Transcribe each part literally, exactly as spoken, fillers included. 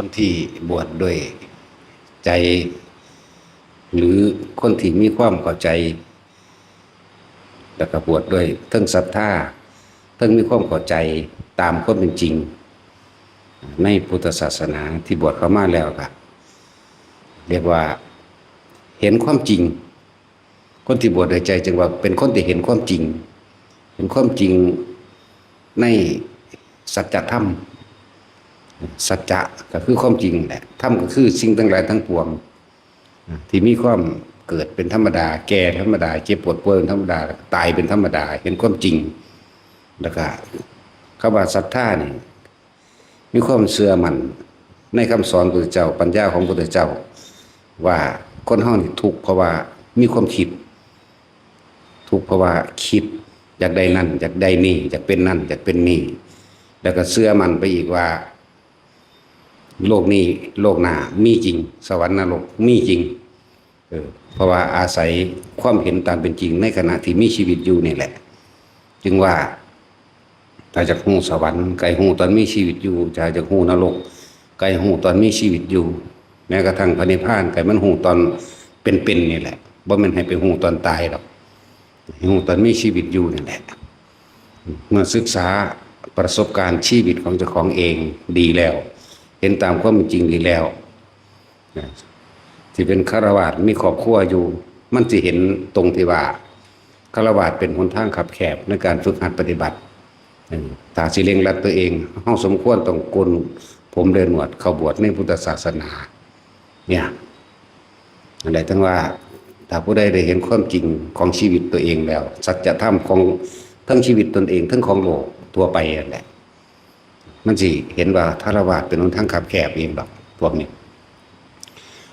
คนที่บวชด้วยใจ หรือคนที่มีความเข้าใจ แล้วก็บวชด้วยเทิงศรัทธา เทิงมีความเข้าใจตามความเป็นจริง ในพุทธศาสนาที่บวชเข้ามาแล้วก็เรียกว่าเห็นความจริง คนที่บวชด้วยใจจึงว่าเป็นคนที่เห็นความจริง เห็นความจริงในสัจธรรม สัจจะก็คือความจริงแหละ ธรรมก็คือสิ่งทั้งหลายทั้งปวง ที่มีความเกิดเป็นธรรมดา แก่ธรรมดา เจ็บปวดป่วยเป็นธรรมดา ตายเป็นธรรมดา เห็นความจริง แล้วก็คำว่าศรัทธานี่ มีความเชื่อมั่นในคำสอนพุทธเจ้า ปัญญาของพุทธเจ้า ว่าคนเฮานี่ทุกข์เพราะว่ามีความคิด ทุกข์เพราะว่าคิดอยากได้นั่น อยากได้นี่ อยากเป็นนั่น อยากเป็นนี่ แล้วก็เชื่อมั่นไปอีกว่า โลกนี้ โลกหน้ามีจริง สวรรค์นรกมีจริง เออ เพราะว่าอาศัยความเห็นตามเป็นจริงในขณะที่มีชีวิตอยู่นี่แหละ จึงว่า ถ้าอยากฮู้สวรรค์ก็ให้ฮู้ตอนมีชีวิตอยู่ ถ้าอยากฮู้นรกก็ให้ฮู้ตอนมีชีวิตอยู่ แม้กระทั่งพระนิพพานก็ให้มันฮู้ตอนเป็นๆนี่แหละ บ่แม่นให้ไปฮู้ตอนตายดอก ให้ฮู้ตอนมีชีวิตอยู่นี่แหละ เมื่อศึกษาประสบการณ์ชีวิตของเจ้าของเองดีแล้ว เห็นตามความเป็นจริงดีแล้ว นะ ที่เป็นฆราวาสมีครอบครัวอยู่ มันสิเห็นตรงที่ว่า ฆราวาสเป็นหนทางคับแคบในการฝึกหัดปฏิบัติ เออ ถ้าสิเร่งรัดตัวเอง เฮาสมควรต้องโกนผมและหนวดเข้าบวชในพุทธศาสนา เนี่ย อันใดทั้งว่า ถ้าผู้ใดได้เห็นความจริงของชีวิตตัวเองแล้ว สัจธรรมของทั้งชีวิตตนเอง ทั้งของโลกทั่วไปนั่นแหละ มันสิเห็นว่าฆราวาสเป็นหนทางคับแคบเองดอก พวกนี้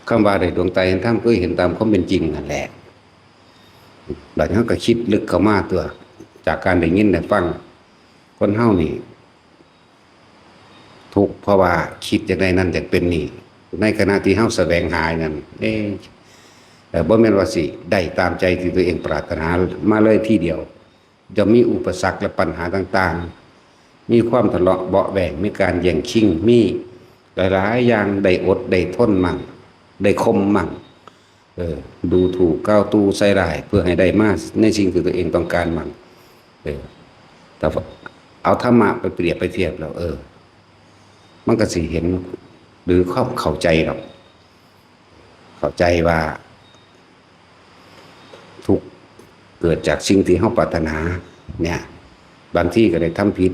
คำว่าได้ดวงตาเห็นธรรม คือเห็นตามความเป็นจริงนั่นแหละ บัดนี้เราก็คิดลึกเข้ามาตัว จากการได้ยินได้ฟัง คนเฮานี่ ทุกข์เพราะว่าคิดอยากได้นั่นอยากเป็นนี่ ในขณะที่เฮาแสวงหานั่น เอ๊ะ เอ่อ บ่แม่นว่าสิได้ตามใจที่ตัวเองปรารถนามาเลยทีเดียว ย่อมมีอุปสรรคและปัญหาต่างๆ มีความทะเลาะเบาะแว้ง มีการแย่งชิง มีหลายๆอย่าง ได้อดได้ทนมั่ง ได้ข่มมั่ง เออ ดูถูกกล่าวตู่ใส่ร้าย เพื่อให้ได้มาในสิ่งที่ตัวเองต้องการมั่ง เออ แต่ว่าเอาธรรมะไปเปรียบไปเทียบแล้ว เออ มันก็สิเห็น หรือความเข้าใจดอก เข้าใจว่า ทุกข์เกิดจากสิ่งที่เฮาปรารถนา เนี่ย บางทีก็ได้ทำผิด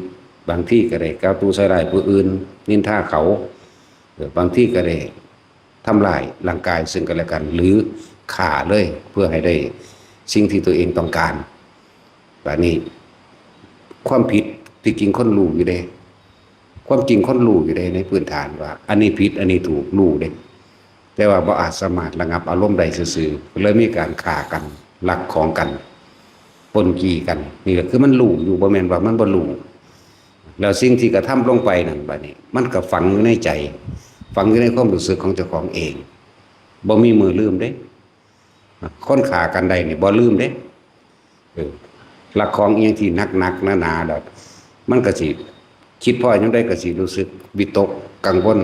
บางทีก็ได้กล่าวตู่ใส่ร้ายผู้อื่น นินทาเขา เออ บางทีก็ได้ทำร้ายร่างกายซึ่งกันและกัน หรือฆ่าเลย เพื่อให้ได้สิ่งที่ตัวเองต้องการ บัดนี้ ความผิดที่จริงคนรู้อยู่เด้ ความจริงคนรู้อยู่เด้ ในพื้นฐานว่า อันนี้ผิด อันนี้ถูก รู้เด้ แต่ว่าบ่อาจสามารถระงับอารมณ์ได้ซื่อๆ เลยมีการฆ่ากัน ลักของกัน ปล้นจี้กัน นี่ก็คือมันรู้อยู่ บ่แม่นว่ามันบ่รู้ แล้วสิ่งที่กระทำลงไปนั่น บัดนี้ มันก็ฝังอยู่ในใจ ฝังอยู่ในความรู้สึกของเจ้าของเอง บ่มีมื้อลืมเด้ คนฆ่ากันได้นี่บ่ลืมเด้ เออ ลักของอีหยังที่หนักๆ หนาๆ แล้ว มันก็สิ คิดพ้อหยังได้ก็สิรู้สึกวิตกกังวล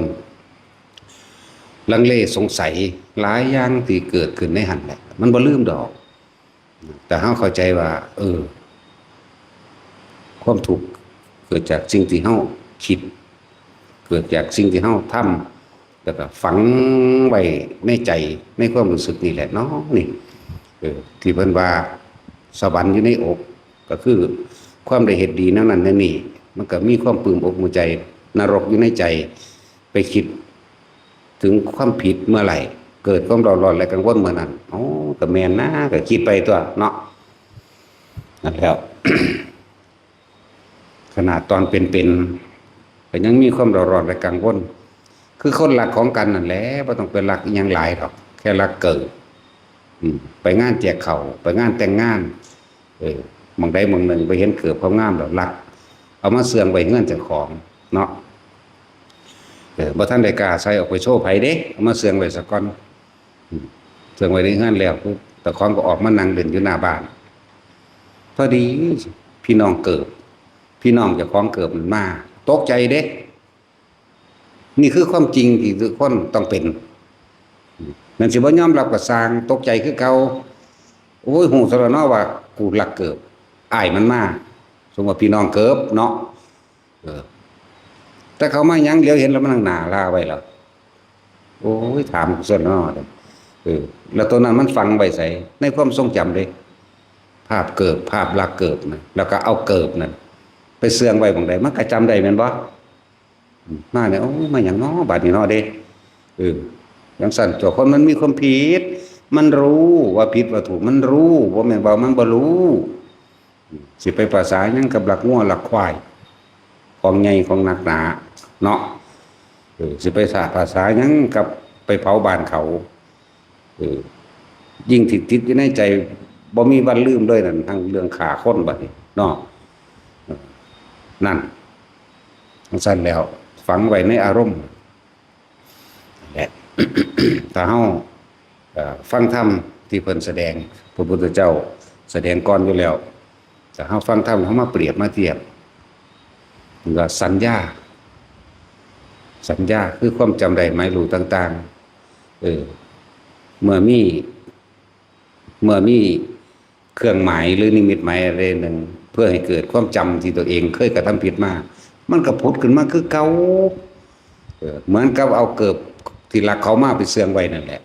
ลังเลสงสัย หลายอย่างที่เกิดขึ้นในหั่นแหละ มันบ่ลืมดอก แต่เฮาเข้าใจว่า เออ ความทุกข์เกิดจากสิ่งที่เฮาคิด เกิดจากสิ่งที่เฮาทำ แล้วก็ฝังไว้ในใจ ในความรู้สึกนี่แหละเนาะ นี่ เออ ที่เพิ่นว่าสวรรค์อยู่ในอก ก็คือความได้เฮ็ดดีแนวนั้นแนวนี้ มันก็มีความปลื้มอกปลื้มใจ นรกอยู่ในใจ ไปคิดถึงความผิดเมื่อไหร่ เกิดความเร่าร้อนและกังวลเมื่อนั้น อ๋อ ก็แม่นนะ ก็คิดไปตัวเนาะ นั่นแหล้ว ขนาดตอนเป็นๆ ก็ยังมีความเร่าร้อนและกังวล คือคนรักของกันนั่นแหละ บ่ต้องไปรักอิหยังหลายดอก แค่รักเกิด อืม ไปงานแจกข้าว ไปงานแต่งงาน เออ หม่องใดหม่องหนึ่งไปเห็นเกิดความงามแล้วรัก เอามาเสื่องไว้เฮือนเจ้าของเนาะ เออ บ่ทันได้กล้าใส่ออกไปโชว์ไผเด้ เอามาเสื่องไว้ซะก่อน อืม เสื่องไว้ในเฮือนแล้วปุ๊บ เจ้าของก็ออกมานั่งเล่นอยู่หน้าบ้าน พอดีพี่น้องเกิด พี่น้องเจ้าของเกิดมันมา ตกใจเด้ นี่คือความจริงที่ทุกคนต้องเป็น นั่นสิบ่ยอมรับก็ซ่าง ตกใจคือเก่า โอ้ย ฮู้ซะแล้วเนาะว่ากูลักเกิบ อ้ายมันมา สมมุติว่าพี่น้องเกิบเนาะ เออ แต่เขามาหยัง เหลียวเห็นแล้วมันนั่งหน้าลาไว้แล้ว โอ้ย ถามกูซะเนาะ เออ แล้วตัวนั้นมันฝังไว้ไส ในความทรงจำเด้ ภาพเกิบ ภาพลักเกิบนะ แล้วก็เอาเกิบนั่นไปเสื่องไว้หม่องใด มันก็จำได้แม่นบ่ มาเนี่ย โอ้ มาหยังเนาะ บาดนี้เนาะเด้ เออ จั่งซั้น ตัวคนมันมีความผิด มันรู้ว่าผิดว่าถูก มันรู้ บ่แม่นว่ามันบ่รู้ สิไปภาษาหยังกับลักงัวลักควาย ของใหญ่ของหนักหนา เนาะ เออ สิไปสาภาษาหยังกับไปเผาบ้านเขา เออ ยิ่งที่ติดอยู่ในใจ บ่มีวันลืมเลยนั่น ทั้งเรื่องฆ่าคนบัดนี้ เนาะ เออ นั่น จั่งซั้นแล้ว ฝังไว้ในอารมณ์ และ ถ้าเฮา เอ่อ ฟังธรรมที่เพิ่นแสดง พระพุทธเจ้าแสดงก่อนอยู่แล้ว ถ้าเฮาฟังธรรม เฮามาเปรียบมาเทียบ ก็สัญญา สัญญาคือความจำได้หมายรู้ต่างๆ เออ เมื่อมี เมื่อมีเครื่องหมายหรือนิมิตหมายอะไรหนึ่ง เพื่อให้เกิดความจำที่ตัวเองเคยกระทำผิดมา มันก็ผุดขึ้นมาคือเก่า เออ เหมือนกับเอาเกิบที่ลักเขามาไปเสื่องไว้นั่นแหละ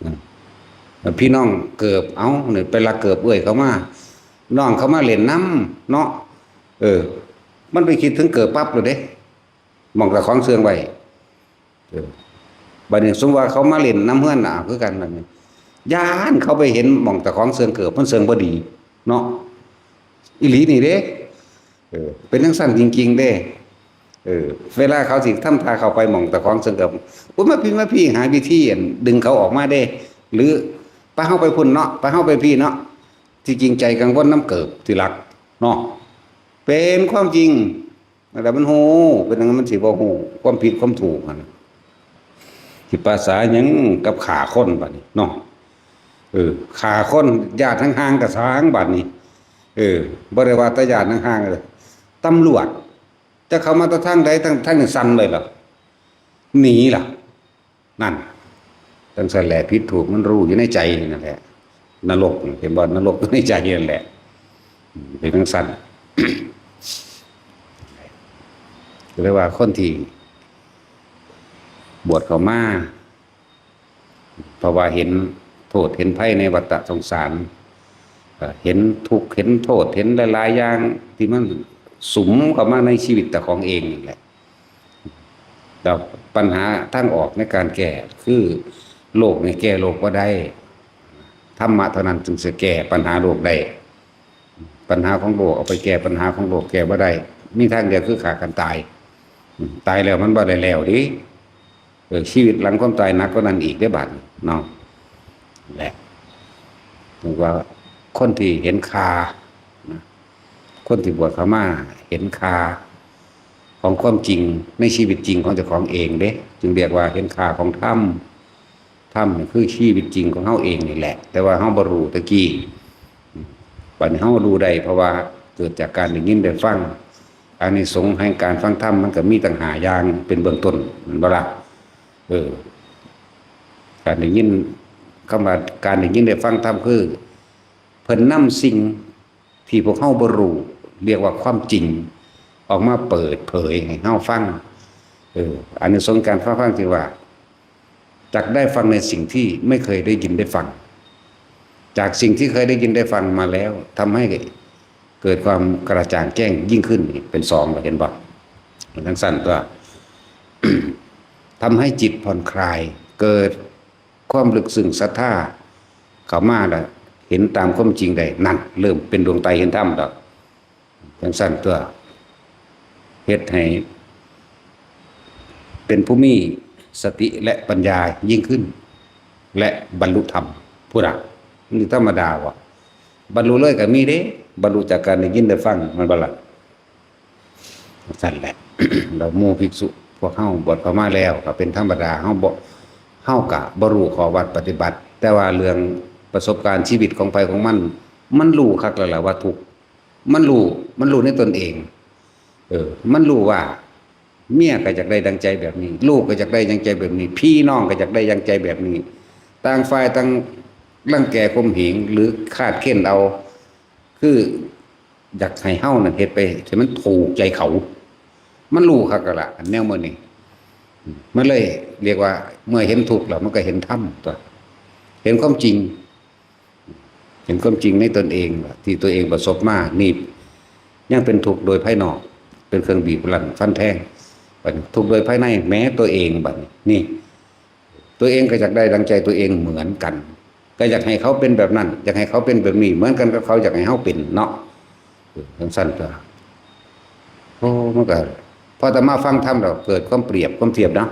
อืม พี่น้องเกิบ เอ้า นี่ไปลักเกิบเอื้อยเขามา น้องเขามาเล่นนำเนาะ เออ มันไปคิดถึงเกิบปั๊บเลยเด้ หม่องเจ้าของเสื่องไว้ เออ บัดนี้สมมุติว่าเขามาเล่นนำเฮือนน่ะ คือกันบัดนี้ ย้านเขาไปเห็นหม่องเจ้าของเสื่องเกิบ มันเสื่องบ่ดี เนาะ อีหลีนี่เด้ เออ เป็นจั่งซั้นจริงๆเด้ เออ เวลาเขาสิทำท่าเข้าไปหม่องเจ้าของเสื่องเกิบ อุ๊ย มาพี้ มาพี้ หาวิธีอันดึงเขาออกมาเด้ หรือ ไป เฮาไปพุ้นเนาะ ไป เฮาไปพี้เนาะ ที่จริงใจกังวลนำเกิบที่ลัก เนาะ เป็นความจริง นั่นแหละมันฮู้ เป็นหยังมันสิบ่ฮู้ ความผิดความถูกหั่นน่ะ สิภาษาหยังกับฆ่าคนบัดนี้เนาะ เออ ฆ่าคน ญาติห่างๆก็ซ่างบัดนี้ เออ บ่ได้ว่าแต่ญาติห่างๆเลย ตำรวจ จะเข้ามาแต่ทางใด ทาง ทางนี้สั่นเลยเหรอ หนีล่ะ นั่น จั่งซั้นแหละ ผิดถูกมันรู้อยู่ในใจนั่นแหละ นรก เห็นบ่ นรกอยู่ในใจนั่นแหละ เป็นจั่งซั้น ก็เลยว่าคนที่บวชเข้ามา เพราะว่าเห็นโทษเห็นภัยในวัฏสงสาร เอ่อ เห็นทุกข์เห็นโทษ เห็นหลายๆอย่างที่มันสุมเข้ามาในชีวิตเจ้าของเองนี่แหละ แล้วปัญหาทางออกในการแก้คือ โลกนี่แก้โลกบ่ได้ ธรรมะเท่านั้นจึงสิแก้ปัญหาโลกได้ ปัญหาของโลกเอาไปแก้ปัญหาของโลกแก้บ่ได้ มีทางเดียวคือฆ่ากันตาย อืม ตายแล้วมันบ่ได้แล้วเด้ เออ ชีวิตหลังความตายหนักกว่านั้นอีกเด้บัดนี้เนาะ และ ถือว่าคนที่เห็นค่านะ คนที่บวชเข้ามาเห็นค่าของความจริงในชีวิตจริงของเจ้าของเองเด้ จึงเรียกว่าเห็นค่าของธรรม ธรรมนี่คือชีวิตจริงของเฮาเองนี่แหละ แต่ว่าเฮาบ่รู้ตะกี้ บัดนี้เฮารู้ได้ เพราะว่าเกิดจากการได้ยินได้ฟัง อานิสงส์แห่งการฟังธรรมมันก็มีตั้งห้าอย่างเป็นเบื้องต้น แม่นบ่ล่ะ เออ การได้ยิน คำว่าการได้ยินได้ฟังธรรมคือ เพิ่นนำสิ่งที่พวกเฮาบ่รู้ เรียกว่าความจริง ออกมาเปิดเผยให้เฮาฟัง เออ อานิสงส์การฟัง ฟังที่ว่า จักได้ฟังในสิ่งที่ไม่เคยได้ยินได้ฟัง จากสิ่งที่เคยได้ยินได้ฟังมาแล้ว ทำให้เกิดความกระจ่างแจ้งยิ่งขึ้น เป็นสอง เห็นบ่ จั่งซั้นตัว ทำให้จิตผ่อนคลาย เกิดความลึกซึ้งศรัทธาเข้ามาแล้ว เห็นตามความจริงได้ นั่น เริ่มเป็นดวงตาเห็นธรรมแล้ว จั่งซั้นตัว เฮ็ดให้เป็นผู้มีสติและปัญญายิ่งขึ้น และบรรลุธรรม พุ้นน่ะ นี่ธรรมดาว่ะ บรรลุเลยก็มีเด้ บรรลุจากการได้ยินได้ฟัง แม่นบ่ล่ะ จั่งซั้นแหละ แล้วหมู่ภิกษุพวกเฮาบวชเข้ามาแล้วก็เป็นธรรมดา เฮาบ่ เฮาก็บ่รู้ข้อวัดปฏิบัติ แต่ว่าเรื่องประสบการณ์ชีวิตของไผของมัน มันรู้คักแล้วล่ะว่าทุกข์ มันรู้ มันรู้ในตนเอง เออ มันรู้ว่า เมียก็อยากได้ดังใจแบบนี้ ลูกก็อยากได้ดังใจแบบนี้ พี่น้องก็อยากได้ดังใจแบบนี้ ต่างฝ่ายต่างรังแกข่มเหงหรือคาดเข็นเอา คืออยากให้เฮานั่นเฮ็ดไปให้มันถูกใจเขา มันรู้คักแล้วล่ะ อันแนวมื้อนี้ มันเลยเรียกว่าเมื่อเห็นทุกข์แล้วมันก็เห็นธรรมตัว เห็นความจริง เห็นความจริงในตนเองว่าที่ตัวเองประสบมานี่ยังเป็นทุกข์โดยภายนอก เป็นเครื่องบีบรัดฟันแทง บัดนี้ทุกข์โดยภายในแม้ตัวเองบัดนี้นี่ ตัวเองก็อยากได้ดังใจตัวเองเหมือนกัน ก็อยากให้เขาเป็นแบบนั้น อยากให้เขาเป็นแบบนี้ เหมือนกันกับเขาอยากให้เขาเป็นเนาะ เออจังซั่นก็ โอ้มันก็พออาตมาฟังธรรมแล้วเกิดความเปรียบความเทียบเนาะ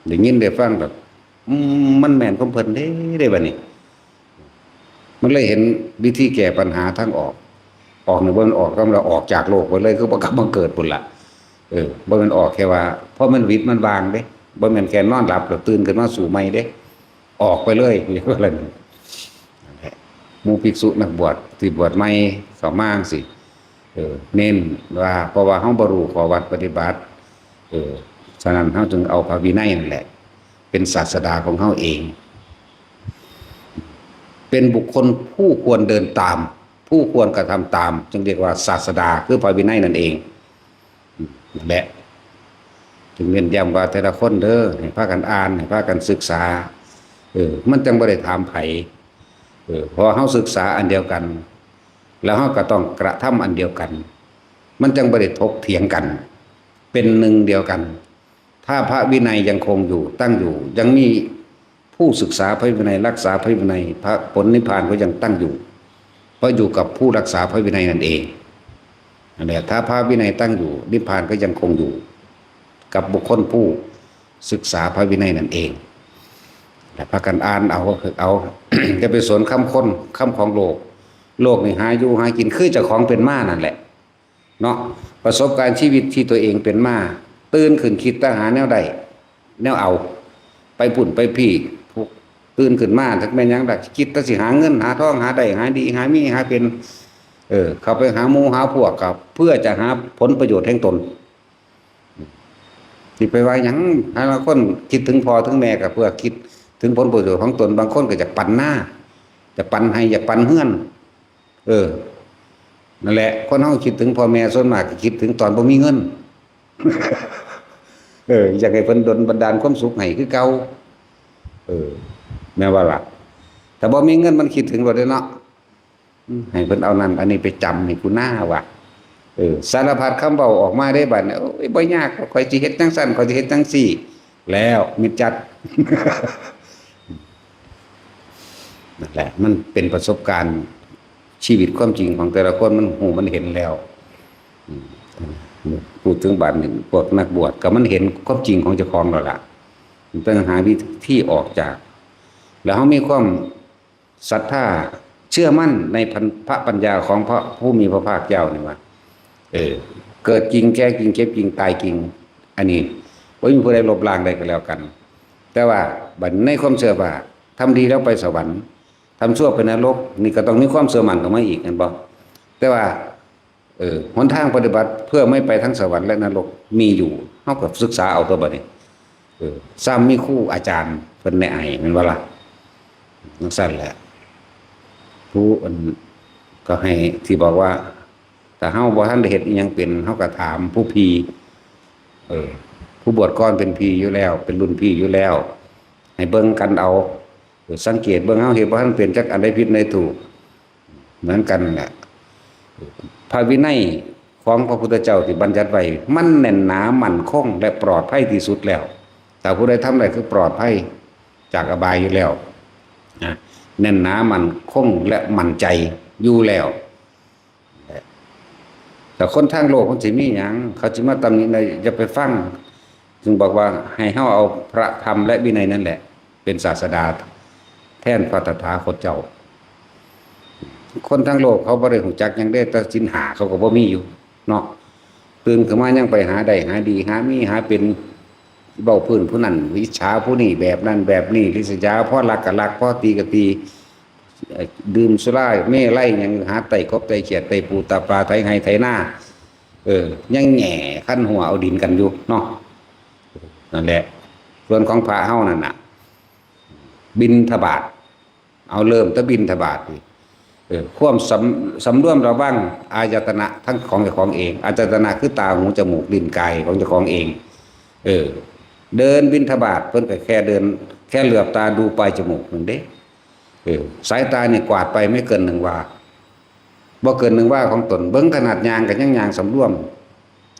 ได้ยินได้ฟังแบบ อืมมันแม่นของเพิ่นเด้ เด้บัดนี้ มันเลยเห็นวิธีแก้ปัญหาทางออก ออกนี่บ่แม่นออก ก็มันออกจากโลกไปเลย คือบ่กลับมาเกิดพุ้นล่ะ เออบ่แม่นออกแค่ว่า เพราะมันหวิดมันวางเด้ บ่แม่นแค่นอนหลับแล้วตื่นขึ้นมาสู้ใหม่เด้ ออกไปเลย เรียกว่าอะไรนั่นแหละ หมู่ภิกษุนักบวชที่บวชใหม่เข้ามาจั่งซี้ เออ เน้นว่า เพราะว่าเฮาบ่รู้ข้อวัดปฏิบัติ เออ ฉะนั้นเฮาจึงเอาพระวินัยนั่นแหละ เป็นศาสดาของเฮาเอง เป็นบุคคลผู้ควรเดินตาม ผู้ควรกระทำตาม จึงเรียกว่าศาสดา คือพระวินัยนั่นเอง อืม นั่นแหละ จึงเน้นย้ำว่าแต่ละคนเด้อ ให้พากันอ่าน ให้พากันศึกษา เออ มันจังบ่ได้ถามไผ เออ เพราะเฮาศึกษาอันเดียวกัน แล้วเฮาก็ต้องกระทำอันเดียวกัน มันจังบ่ได้ถกเถียงกัน เป็นหนึ่งเดียวกัน ถ้าพระวินัยยังคงอยู่ ตั้งอยู่ ยังมีผู้ศึกษาพระวินัย รักษาพระวินัย พระ ผลนิพพานก็ยังตั้งอยู่ เพราะอยู่กับผู้รักษาพระวินัยนั่นเอง นั่นแหละ ถ้าพระวินัยตั้งอยู่ นิพพานก็ยังคงอยู่ กับบุคคลผู้ศึกษาพระวินัยนั่นเอง และพากันอ่านเอา เอา อย่าไปสนคำคน คำของโลก โลกนี่หาอยู่หากิน คือเจ้าของเป็นมานั่นแหละ เนาะ ประสบการณ์ชีวิตที่ตัวเองเป็นมา ตื่นขึ้นคิดแต่หาแนวใด แนวเอา ไปพุ้นไปพี้ พวก ตื่นขึ้นมา จักแม่นหยังล่ะ คิดแต่สิหาเงิน หาทอง หาได้ หาดี หามี หาเป็น เออ เข้าไปหาหมู่หาพวก ก็เพื่อจะหาผลประโยชน์แห่งตน สิไปว่าหยัง หาลางคนคิดถึงพ่อถึงแม่ก็เพื่อคิดถึงผลประโยชน์ของตน บางคนก็อยากปันนา อยากปันไฮ่ อยากปันเฮือน เออ นั่นแหละ คนเฮาคิดถึงพ่อแม่ส่วนมากก็คิดถึงตอนบ่มีเงิน เออ อยากให้เพิ่นดลบันดาลความสุขให้คือเก่า เออ แม่นบ่ล่ะ ถ้าบ่มีเงินมันคิดถึงโลดเด้เนาะ อืม ให้เพิ่นเอานั่นอันนี้ไปจำให้กูหน้าว่ะ เออ สารพัดคำเว้าออกมาได้บัดนี้ โอ้ย บ่ยาก ข้อยสิเฮ็ดจังซั่น ข้อยสิเฮ็ดจังซี่ แล้วมิจฉัด นั่นแหละ มันเป็นประสบการณ์ชีวิตความจริงของแต่ละคน มันฮู้มันเห็นแล้ว อืม พูดถึงบัดนี้ พวกนักบวชก็มันเห็นความจริงของเจ้าของแล้วล่ะ มันต้องหาวิธีออกจาก แล้วเฮามีความศรัทธาเชื่อมั่นในพัน พระปัญญาของพระผู้มีพระภาคเจ้านี่ว่า เออ เกิดจริง แก่จริง เจ็บจริง ตายจริง อันนี้บ่มีผู้ใดลบล้างได้ก็แล้วกัน แต่ว่าบัดในความเชื่อว่าทำดีแล้วไปสวรรค์ ทำชั่วไปนรก นี่ก็ต้องมีความเชื่อมั่นเข้ามาอีก แม่นบ่ แต่ว่า เออ หนทางปฏิบัติเพื่อไม่ไปทั้งสวรรค์และนรกมีอยู่ เฮาก็ศึกษาเอาตัวบัดนี้ เออ ซ้ำมีครูอาจารย์เพิ่นแนะให้ แม่นบ่ล่ะ จังซั่นแหละ ผู้อัน ก็ให้ที่บอกว่า ถ้าเฮาบ่ทันได้เฮ็ดอิหยังเป็น เฮาก็ถามผู้พี่ เออ ผู้บวชก่อนเป็นพี่อยู่แล้ว เป็นรุ่นพี่อยู่แล้ว ให้เบิ่งกันเอา เออ สังเกตเบิ่ง เฮาเฮ็ดบ่ทันเป็นจักอันใดผิดอันใดถูก เหมือนกันแหละ พระวินัยของพระพุทธเจ้าที่บัญญัติไว้ มันแน่นหนามั่นคงและปลอดภัยที่สุดแล้ว ถ้าผู้ใดทำได้คือปลอดภัยจากอบายอยู่แล้ว นะ แน่นหนามั่นคงและมั่นใจอยู่แล้ว แต่คนทางโลกมันสิมีหยัง เขาสิมาตำหนิใด อย่าไปฟัง จึงบอกว่าให้เฮาเอาพระธรรมและวินัยนั่นแหละ เป็นศาสดาแทนพระตถาคตเจ้า คนทางโลกเขาบ่ได้ฮู้จักหยังเด้ แต่ศีลห้าเขาก็บ่มีอยู่เนาะ ตื่นขึ้นมายังไปหาได้ หาดี หามี หาเป็น เว้าพื้นผู้นั้น อิจฉาผู้นี้ แบบนั้นแบบนี้ ริษยา พอรักก็รัก พอตีก็ตี เอ่อ ดื่มสุราเมรัยหยัง หาไต่กบไต่เขียด ไต่ปูไต่ปลา ไถไฮ่ไถนา เออ ยังแหย่คันหัวเอาดินกันอยู่เนาะ นั่นแหละ ส่วนของพระเฮานั่นน่ะ บิณฑบาต เอาเริ่มแต่บิณฑบาตนี่ เออ ความสำ สำรวมระวังอายตนะทั้งของเจ้าของเอง อายตนะคือตา หู จมูก ลิ้น กายของเจ้าของเอง เออ เดินบิณฑบาตเพิ่นก็แค่เดิน แค่เหลือบตาดูปลายจมูกนั่นเด้ เออ สายตานี่กวาดไปไม่เกินหนึ่งวา บ่เกินหนึ่งวาของตน เบิ่งขนาดย่างก็ยังย่างสำรวม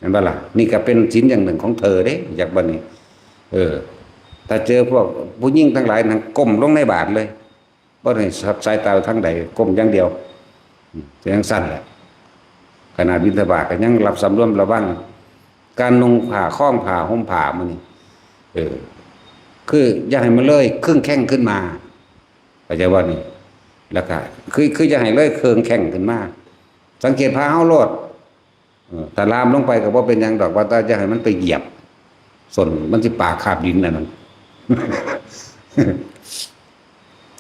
เห็นบ่ล่ะ นี่ก็เป็นศีลอย่างหนึ่งของเธอเด้ อยากบ่นี่ เออ ถ้าเจอพวกผู้หญิงทั้งหลายนั่งก้มลงในบาตรเลย บ่ได้สายตาไปทางใด ก้มอย่างเดียว อืม จังซั่นแหละ ขนาดบิณฑบาตก็ยังรับสำรวมระวัง การนุ่งผ้า คล้องผ้า ห่มผ้ามื้อนี้ เออ คืออย่าให้มันเลยครึ่งแข้งขึ้นมา เข้าใจบ่นี่ แล้วก็ คือ คืออย่าให้เลยครึ่งแข้งขึ้นมา สังเกตพระเฮาโลด เออ ถ้าลามลงไปก็บ่เป็นหยังดอก ว่าแต่อย่าให้มันไปเหยียบ ส้นมันสิปากคาบดินอันนั้น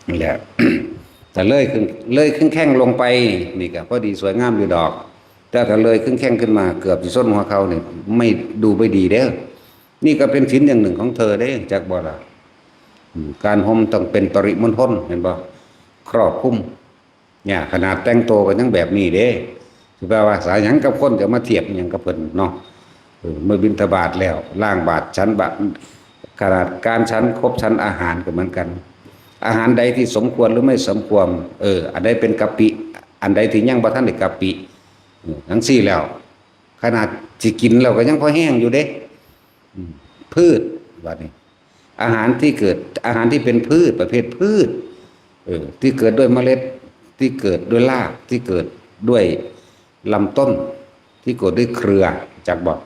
นี่แหละ แต่เลยครึ่ง เลยครึ่งแข้งลงไป นี่ก็พอดีสวยงามอยู่ดอก แต่ถ้าเลยครึ่งแข้งขึ้นมาเกือบสิส้นหัวเข่านี่ ไม่ ดูไม่ดีเด้อ นี่ก็เป็นศีลอย่างหนึ่งของเธอเด้ จักบ่ล่ะ อืม การห่มต้องเป็นปริมณฑล เห็นบ่ ครอบคลุม เนี่ย ขนาดแต่งตัวก็ยังแบบนี้เด้ สิไปว่าสาหยังกับคน จะมาเทียบอิหยังกับเพิ่นเนาะ เออ เมื่อบิณฑบาตแล้ว ล้างบาตร ฉันบาตร ขนาดการฉันครบฉันอาหารก็เหมือนกัน อาหารใดที่สมควรหรือไม่สมควร เออ อันใดเป็นกัปปิ อันใดที่ยังบ่ทันได้กัปปิ เออ จั่งซี้แล้ว ขนาดสิกินแล้วก็ยังพอแฮงอยู่เด้ อืม พืช บัดนี้ อาหารที่เกิด อาหารที่เป็นพืช ประเภทพืช เออ ที่เกิดด้วยเมล็ด ที่เกิดด้วยราก ที่เกิดด้วยลำต้น ที่เกิดด้วยเครือ จักบอก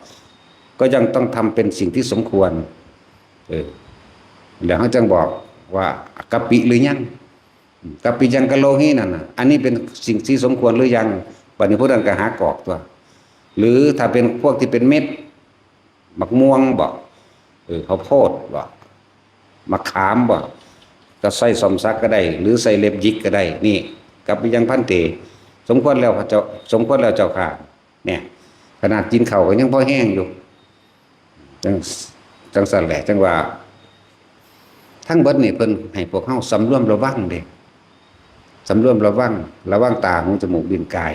ก็ยังต้องทำเป็นสิ่งที่สมควร เออ แล้วเขาจั่งบอกว่า กัปปิหรือยัง อืม กัปปิยังกะโลหินั่นน่ะ อันนี้เป็นสิ่งที่สมควรหรือยัง บัดนี้พวกนั้นก็หักออกตั๊ว หรือถ้าเป็นพวกที่เป็นเม็ด หมากม่วงบ่ เออ ข้าวโพดบ่ มะขามบ่ ก็ใส่ส้อมสักก็ได้ หรือใส่เล็บหยิกก็ได้ นี่ กัปปิยังภันเต สมควรแล้วพระเจ้า สมควรแล้วเจ้าข้า เนี่ย ขนาดกินข้าวก็ยังพอแฮงอยู่ จั่ง จั่งซั้นแหละ จั่งว่า ทั้งเบิดนี่เพิ่นให้พวกเฮาสำรวมระวังเด้ สำรวมระวัง ระวังตา หู จมูก ลิ้น กาย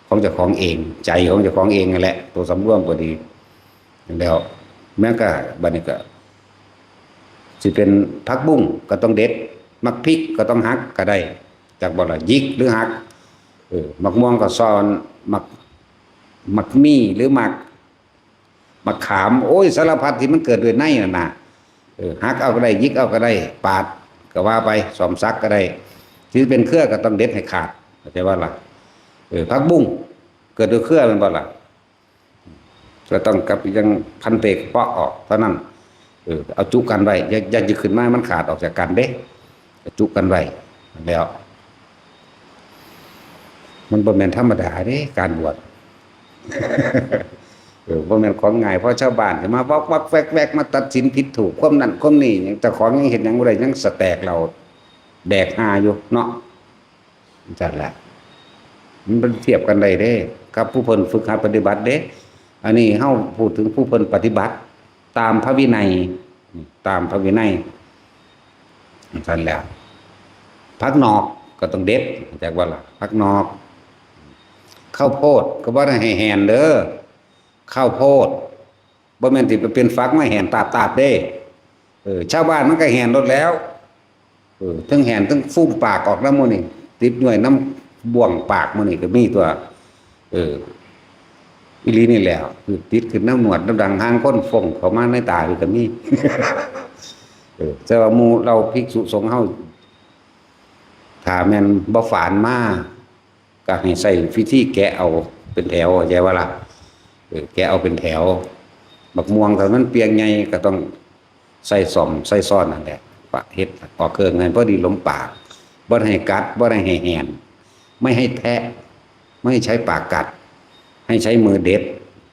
ของเจ้าของเอง ใจของเจ้าของเองนั่นแหละ ตัวสำรวมก็ดี แล้ว แม้กะบัดนี้ก็ สิเป็นผักบุ้งก็ต้องเด็ด หมากพริกก็ต้องหักก็ได้ จักบ่ล่ะ หยิกหรือหัก เออ หมากม่วงก็ซ่อน หมาก หมากมี่หรือหมาก มะขาม โอ้ย สารพัดที่มันเกิดด้วยในนั่นน่ะ เออ หักเอาก็ได้ หยิกเอาก็ได้ ปาดก็ว่าไป ส้อมสักก็ได้ ที่เป็นเครือก็ต้องเด็ดให้ขาด เข้าใจบ่ล่ะ เออ ผักบุ้ง เกิดด้วยเครือแม่นบ่ล่ะ ก็ต้องกัปปิยังภันเต เปาะออกเท่านั้น เออ เอาจุกันไว้ อย่า อย่าหยิบขึ้นมาให้มันขาดออกจากกันเด้ จุกันไว้ แล้ว มันบ่แม่นธรรมดาเด้ การบวช เออ บ่แม่นของง่าย เพราะชาวบ้านจะมาวักวักแวกแวก มาตัดสินผิดถูก ความนั่นความนี่ เจ้าของยังเฮ็ดหยังบ่ได้ ยังสะแตกเหล้าแดกฮาอยู่เนาะ จั่งซั้นแหละ มันเทียบกันได้เด้ กับผู้เพิ่นฝึกหัดปฏิบัติเด้ อันนี้เฮาพูดถึงผู้เพิ่นปฏิบัติตามพระวินัย ตามพระวินัย จั่งซั้นแหละ ผักหนอกก็ต้องเด็ด จักบ่ล่ะ ผักหนอก ข้าวโพดก็บ่ได้ให้แหนเด้อ ข้าวโพด บ่แม่นสิไปเป็นฝักมาแหนตาบๆเด้ เออ ชาวบ้านมันก็แหนโลดแล้ว เออ ทั้งแหนทั้งฟูมปากออกนำหมู่นี่ ติดย้วยนำบ่วงปากหมู่นี่ก็มีตั๊ว เออ อีหลีนี่แหละ คือติดขึ้นนำหนวดนำดัง ห่างคนฟงเข้ามาในตาอยู่ก็มี เออ แต่ว่าหมู่เราภิกษุสงฆ์เฮา ถ้าแม่นบ่ฝานมา ก็ให้ใช้วิธีแกะเอาเป็นแถว เข้าใจบ่ล่ะ เออ แกะเอาเป็นแถว บักม่วงถ้ามันเปียงใหญ่ก็ต้องใส่ส้อมใส่ซ้อนนั่นแหละ ปะ เฮ็ดออกเครื่องให้พอดีหลมปาก บ่ให้กัด บ่ให้แหน ไม่ให้แทะ ไม่ให้ใช้ปากกัด ให้ใช้มือเด็ด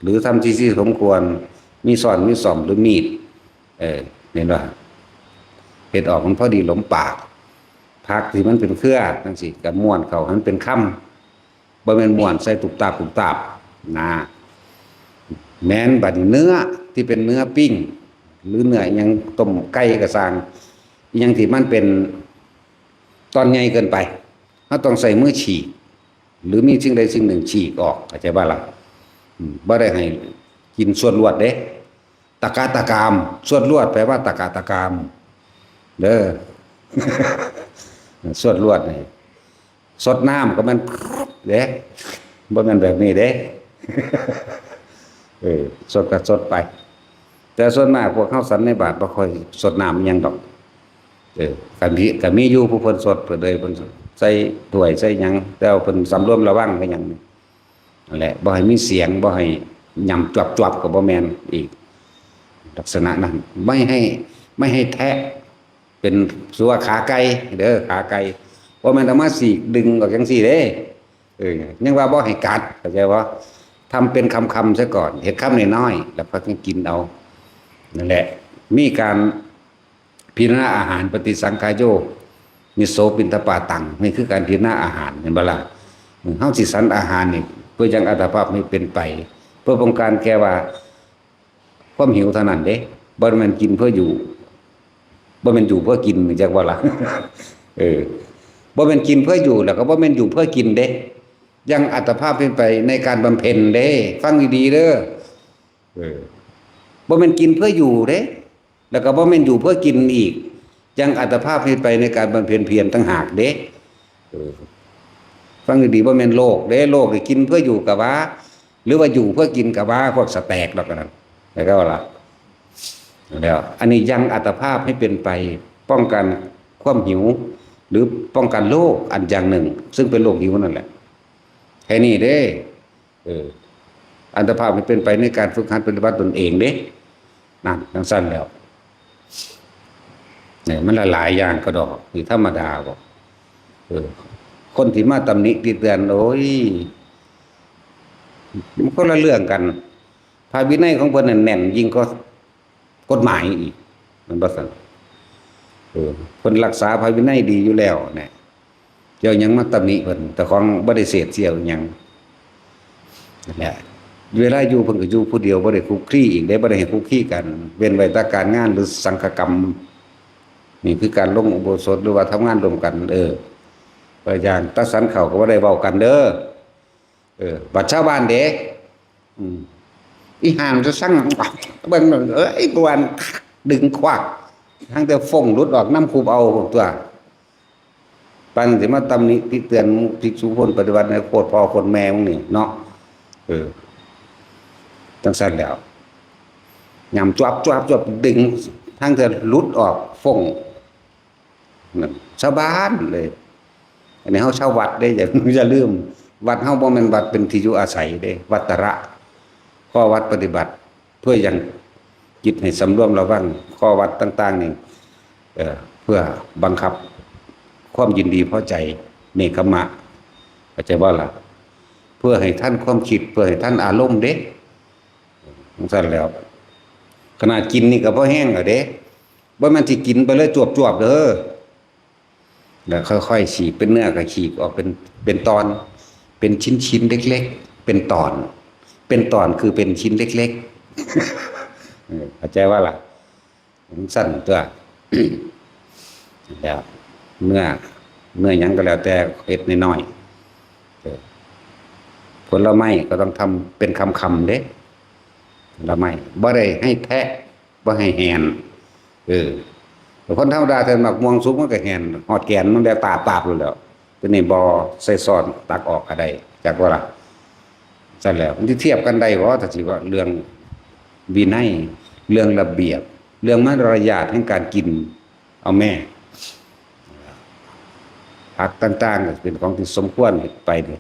หรือทำที่ที่สมควร มีซ้อน มีส้อม หรือมีด เออ เห็นบ่ เฮ็ดออกมันพอดีหลมปาก ผักที่มันเป็นเครือจั่งซี้ ก็ม้วนเข้าให้มันเป็นคำ บ่แม่นม้วนใส่ตุบตาบตุบตาบนะ แม่น บัดนี้เนื้อที่เป็นเนื้อปิ้ง หรือเนื้ออิหยัง ต้มไก่ก็ซ่าง อิหยังที่มันเป็นตอนใหญ่เกินไป เราต้องใช้มือฉีก หรือมีสิ่งใดสิ่งหนึ่งฉีกออก เข้าใจบ่ล่ะ? อืม บ่ได้ให้กินสวดลวดเด้ ตะกะตะกาม สวดลวดแปลว่าตะกะตะกาม เด้อ สวดลวดนี่ สดน้ำก็แม่นเด้ บ่แม่นแบบนี้เด้ เออ สดก็สดไป แต่ส่วนมากพวกเฮาสันในบาตรบ่ค่อยสดน้ำอิหยังดอก เออ ก็มี ก็มีอยู่ผู้เพิ่นสด เพิ่นเลย เพิ่นใส่ถ้วยใส่หยัง แต่ว่าเพิ่นสำรวมระวังไปหยังนี่ นั่นแหละ บ่ให้มีเสียง บ่ให้หย่ำจวบๆ ก็บ่แม่นอีก ลักษณะนั้น ไม่ให้ ไม่ให้แทะ เป็น สัวาขาไก่เด้อ ขาไก่ บ่แม่นเอามาสีกดึงออกจังซี่เด้ เออ ยังว่าบ่ให้กัด เข้าใจบ่? ทำเป็นคำๆ ซะก่อน เฮ็ดคำน้อยๆ แล้วค่อยกินเอา นั่นแหละ มีการพิจารณาอาหาร ปฏิสังขายโย นิสโสปิณฑปาตัง นี่คือการพิจารณาอาหาร เห็นบ่ล่ะ? เฮาสิสันอาหารนี่ เพื่อยังอัตภาพให้เป็นไป เพื่อป้องกันแค่ว่า ความหิวเท่านั้นเด้ บ่แม่นกินเพื่ออยู่ บ่แม่นอยู่เพื่อกิน จักว่าล่ะ เออ บ่แม่นกินเพื่ออยู่ แล้วก็บ่แม่นอยู่เพื่อกินเด้ ยังอัตภาพเป็นไปในการบำเพ็ญเด้ ฟังดีๆ เด้อ เออ บ่แม่นกินเพื่ออยู่เด้ แล้วก็บ่แม่นอยู่เพื่อกินอีก ยังอัตภาพเป็นไปในการบำเพ็ญเพียรต่างหากเด้ เออ ฟังดีๆ บ่แม่นโลกเด้ โลกนี่กินเพื่ออยู่กะว่า หรือว่าอยู่เพื่อกินกะว่า พวกสแต็กดอกอันนั้น แล้วก็ว่าล่ะ แล้วอันนี้ยังอัตภาพให้เป็นไป ป้องกันความหิว หรือป้องกันโรคอันอย่างหนึ่ง ซึ่งเป็นโรคหิวนั่นแหละ แค่นี้เด้ เออ อัตภาพให้เป็นไปในการฝึกหัดปฏิบัติตนเองเด้ นั่น จั่งซั้นแล้ว เนี่ย มันหลายๆ อย่างก็ดอก นี่ธรรมดาบ่ เออ คนที่มาตำหนิติเตียน โอ้ย มันคนละเรื่องกัน พระวินัยของเพิ่นนั่นแน่นยิ่งกว่ากฎหมายอีก แม่นบ่ซั่น? เออ เพิ่นรักษาพระวินัยดีอยู่แล้วเนี่ย เจ้าหยังมาตำหนิเพิ่น เจ้าของบ่ได้เสพเสียหยัง นั่นแหละ เวลาอยู่เพิ่นก็อยู่ผู้เดียว บ่ได้คลุกคลีอีกเด้ บ่ได้ให้คลุกคลีกัน เว้นไว้แต่การงานหรือสังฆกรรม นี่คือการลงอุโบสถหรือว่าทำงานร่วมกัน เออ ไปอย่างตาสันเขาก็บ่ได้เว้ากันเด้อ เออ บัดชาวบ้านเด้ อืม อีห่ามันจะสั่ง เบิ่ง เอ้ย กวน ดึงควัก ทั้งแต่ฟงหลุดออกน้ำคูบเอาตัว ปานสิมาตำหนิติเตียนภิกษุคนปฏิบัติในโคตรพ่อโคตรแม่มึงนี่เนาะ เออ จั่งซั้นแล้ว ยำจวบจวบจวบ ดึง ทั้งแต่หลุดออกฟง นั่น ชาวบ้านเลย อันนี้เฮาชาววัดเด้ อย่า อย่าลืม วัดเฮาบ่แม่นวัดเป็นที่อยู่อาศัยเด้ วัตระ ข้อวัดปฏิบัติ เพื่อยังจิตให้สำรวมระวัง ข้อวัดต่างๆ นี่ เอ่อ เพื่อบังคับความยินดีพอใจ เนกขัมมะ เข้าใจบ่ล่ะ? เพื่อให้ทันความคิด เพื่อให้ทันอารมณ์เด้ จั่งซั้นแล้ว ขนาดกินนี่ก็พอแฮงแล้วเด้ บ่แม่นสิกินไปเลยจวบๆ เด้อ แล้วค่อยๆ ฉีก เป็นเนื้อก็ฉีกออกเป็น เป็นตอน เป็นชิ้นๆ เล็กๆ เป็นตอน เป็นตอนคือเป็นชิ้นเล็กๆ เออ เข้าใจบ่ล่ะ? จั่งซั้นตัว แล้ว เนื้อ เนื้อหยังก็แล้วแต่ เฮ็ดน้อยๆ เออ ผลไม้ก็ต้องทำเป็นคำๆ เด้ ผลไม้ บ่ได้ให้แทะ บ่ให้แหน เออ แต่คนธรรมดา ถ้าหมากม่วงสุกมันก็แหนฮอดแก่นมันแล้ว ตาบๆ อยู่แล้ว ตัวนี้บ่ ใส่ซ้อนตักออกก็ได้ จักบ่ล่ะ? ซั่นแล้ว มันสิเทียบกันได้บ่ ถ้าสิว่าเรื่องวินัย เรื่องระเบียบ เรื่องมารยาทแห่งการกิน เอาแม่ ผักต่างๆ ก็เป็นของที่สมควรไปเด้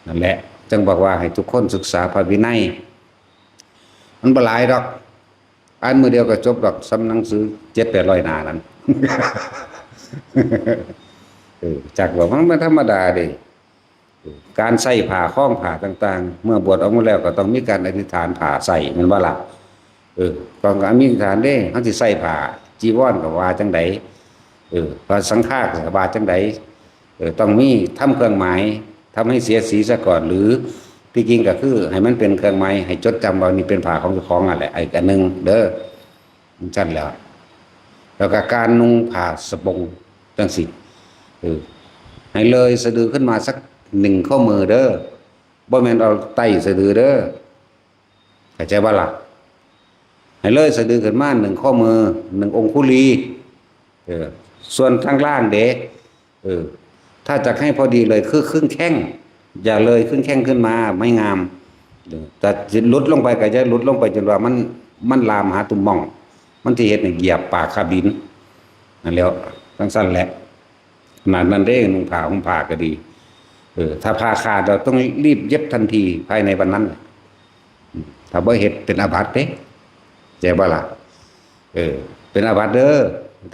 นั่นแหละ จั่งบอกว่าให้ทุกคนศึกษาพระวินัย มันบ่หลายดอก อ่านมื้อเดียวก็จบดอก ส่ำหนังสือเจ็ดแปดร้อยหน้านั่น เออ จักว่ามันบ่ธรรมดาเด้ เออ การใส่ผ้าคล้องผ้าต่างๆ เมื่อบวชออกมาแล้วก็ต้องมีการอธิษฐานผ้าใส่ แม่นบ่ล่ะ? เออ ต้องมีอธิษฐานเด้ เฮาสิใส่ผ้าจีวรก็ว่าจั่งใด เออ ผ้าสังฆาก็ว่าจั่งใด เออ ต้องมีทำเครื่องหมาย ทำให้เสียสีซะก่อน หรือ ที่จริงก็คือให้มันเป็นเครื่องหมายให้จดจำว่านี่เป็นผ้าของเจ้าของนั่นแหละ ไอ้อันหนึ่งเด้อ จั่งซั่นแหล้ว แล้วก็การนุ่งผ้าสบงจั่งซี้ เออ ให้เลยสะดือขึ้นมาสักหนึ่งข้อมือเด้อ บ่แม่นเอาไต่สะดือเด้อ เข้าใจบ่ล่ะ ให้เลยสะดือขึ้นมาหนึ่งข้อมือ หนึ่งองคุลี เออ ส่วนทางล่างเด้ เออ ถ้าจะให้พอดีเลยคือครึ่งแข้ง อย่าเลยครึ่งแข้งขึ้นมา ไม่งาม เออ แต่สิหลุดลงไปก็จะหลุดลงไปจนว่ามัน มันลามหาตุ่มหม่อง มันสิเฮ็ดให้เหยียบปากคาบดิน นั่นแหล้ว จั่งซั่นแหละ ขนาดนั้นเด้ นุ่งผ้าห่มผ้าก็ดี เออ ถ้าผ้าขาดเราต้องรีบเย็บทันทีภายในวันนั้น ถ้าบ่เฮ็ดเป็นอาบัติเด้ เข้าใจบ่ล่ะ เออ เป็นอาบัติเด้อ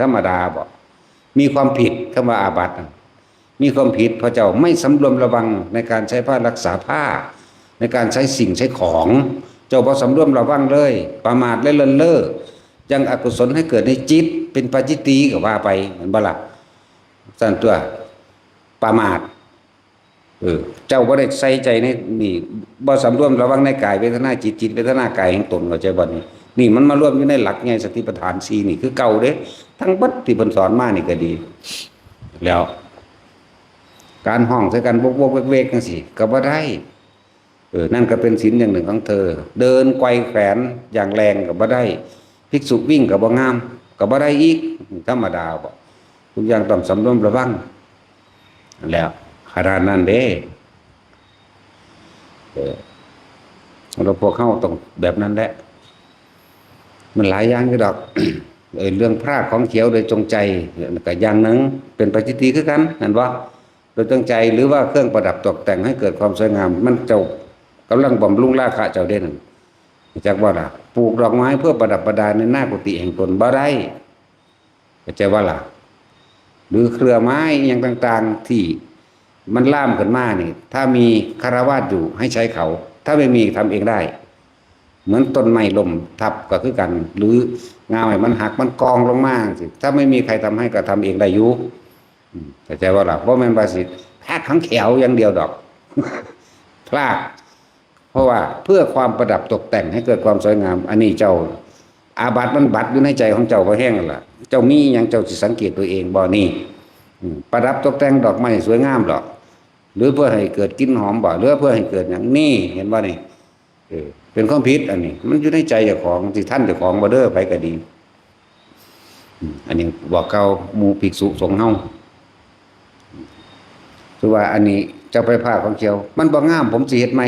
ธรรมดาบ่ มีความผิด คำว่าอาบัติน่ะ มีความผิด เพราะเจ้าไม่สำรวมระวังในการใช้ผ้ารักษาผ้า ในการใช้สิ่งใช้ของ เจ้าบ่สำรวมระวังเลย ประมาทและเลินเล่อ ยังอกุศลให้เกิดในจิต เป็นปาจิตตีย์ก็ว่าไป แม่นบ่ล่ะ ซั่นตั๊ว ประมาท เออ เจ้าบ่ได้ใส่ใจในนี่ บ่สำรวมระวังในกายเวทนาจิต จิตเวทนากายแห่งตน เข้าใจบ่นี่ นี่มันมารวมอยู่ในหลักใหญ่สติปัฏฐานสี่นี่คือเก่าเด้ ทั้งเบิดที่เพิ่นสอนมานี่ก็ดี แล้ว การฮ้องใส่กันวกๆเวกๆจั่งซี้ก็บ่ได้ เออ นั่นก็เป็นศีลอย่างหนึ่งของเธอ เดินไกวแขนอย่างแรงก็บ่ได้ ภิกษุวิ่งก็บ่งาม ก็บ่ได้อีก ธรรมดาบ่ ทุกอย่างต้องสำรวมระวัง แล้ว ขนาดนั้นเด้ เออ แล้วพวกเฮาต้องแบบนั้นแหละ มันหลายอย่างอยู่ดอก เออ เรื่องพรากของเขียวโดยจงใจ ก็อย่างหนึ่ง เป็นปาจิตตีย์คือกัน แม่นบ่ โดยจงใจ หรือว่าเครื่องประดับตกแต่งให้เกิดความสวยงาม มันเจ้ากำลังบำรุงราคะเจ้าเด้นั่น จักบ่ล่ะ ปลูกดอกไม้เพื่อประดับประดาในหน้ากุฏิแห่งตนบ่ได้ เข้าใจบ่ล่ะ หรือเครือไม้อหย่างต่างๆ ที่มันลามขึ้นมานี่ ถ้ามีฆราวาสอยู่ให้ใช้เขา ถ้าไม่มีทำเองได้ เหมือนต้นไม้ล้มทับก็คือกัน หรืองาไม้มันหักมันกองลงมาจั่งซี้ ถ้าไม่มีใครทำให้ก็ทำเองได้อยู่ อืม เข้าใจบ่ล่ะ บ่แม่นว่าสิพรากของแขวอย่างเดียวดอก พราก เพราะว่าเพื่อความประดับตกแต่งให้เกิดความสวยงาม อันนี้เจ้า อาบัติมันบัดอยู่ในใจของเจ้าบ่แฮงนั่นล่ะ เจ้ามีหยังเจ้าสิสังเกตตัวเองบ่นี่ อืม ประดับตกแต่งดอกไม้สวยงามบ่ หรือเพื่อให้เกิดกลิ่นหอมบ่ หรือเพื่อให้เกิดหยังนี่ เห็นบ่นี่ เออ เป็นความผิดอันนี้ มันอยู่ในใจเจ้าของ สิทันเจ้าของบ่เด้อ ไผก็ดี อืม อันนี้บอกกล่าวหมู่ภิกษุสงฆ์เฮา คือว่าอันนี้เจ้าไปพรากของเขียว มันบ่งาม ผมสิเฮ็ดใหม่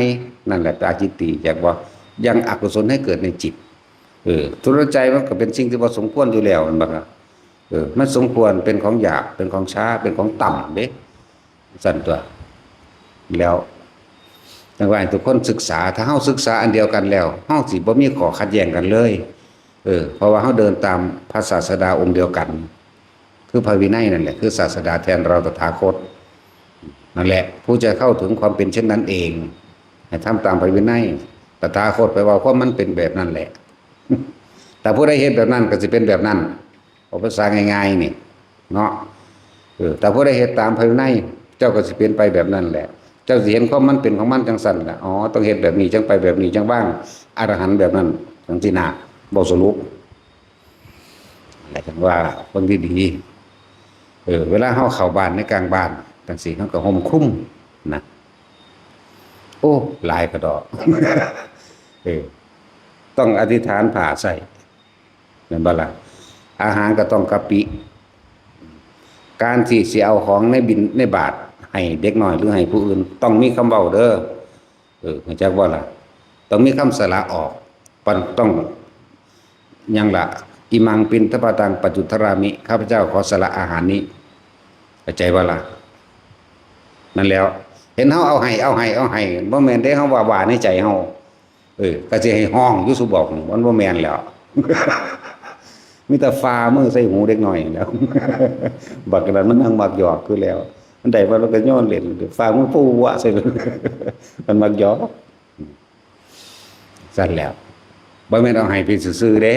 นั่นแหละปาจิตตีย์ จักบ่ ยังอกุศลให้เกิดในจิต เออ ทุรนใจมันก็เป็นสิ่งที่บ่สมควรอยู่แล้ว แม่นบ่ล่ะ เออ มันสมควรเป็นของหยาบ เป็นของช้า เป็นของต่ำเด้ ซั่นตั๊ว แล้วจั่งว่าให้ทุกคนศึกษา ถ้าเฮาศึกษาอันเดียวกันแล้ว เฮาสิบ่มีข้อขัดแย้งกันเลย เออ เพราะว่าเฮาเดินตามพระศาสดาองค์เดียวกัน คือพระวินัยนั่นแหละ คือศาสดาแทนเราตถาคต นั่นแหละ ผู้จะเข้าถึงความเป็นเช่นนั้นเอง ให้ทำตามพระวินัย ตถาคตแปลว่าความมันเป็นแบบนั้นแหละ แต่ผู้ใดเฮ็ดแบบนั้นก็สิเป็นแบบนั้น เอาภาษาง่ายๆนี่ เนาะ เออ แต่ผู้ใดเฮ็ดตามพระวินัย เจ้าก็สิเป็นไปแบบนั้นแหละ เจ้าสิเห็นความมันเป็นของมันจั่งซั่นล่ะ อ๋อ ต้องเฮ็ดแบบนี้ จั่งไปแบบนี้ จั่งวางอรหันต์แบบนั้น จั่งซี้นะ เว้าสรุป หมายถึงว่าเบิ่งดีๆ เออ เวลาเฮาเข้าบ้านในกลางบ้านจั่งซี้ เฮาก็ห่มคลุมนะ โอ้ หลายกะด้อ เออ ต้องอธิษฐานผ้าใส่ แม่นบ่ล่ะ อาหารก็ต้องกะปิ การที่สิเอาของในบิณ ในบาตรให้เด็กน้อยหรือให้ผู้อื่น ต้องมีคำเว้าเด้อ เออ รู้จักบ่ล่ะ ต้องมีคำสละออก ปัน ต้อง หยังล่ะ อิมังปิณฑปาตังปัจจุทรามิ ข้าพเจ้าขอสละอาหารนี้ เข้าใจบ่ล่ะ นั่นแหล้ว เห็นเฮาเอาให้ เอาให้ เอาให้ บ่แม่นเด้ เฮาว่า ว่าในใจเฮา เออ ก็สิให้ฮ้องอยู่ซุบอก มันบ่แม่นแล้ว มีแต่ฝ่ามือใส่หูเด็กน้อยนั่นแหล้ว บักนั้นมันนั่งมักหยอกคือแล้ว มันได้มาแล้วก็โยนเล่น ฝ่ามือปูวะใส่ มันมักหยอก ซั่นแหล้ว บ่แม่นเอาให้ไปซื่อๆเด้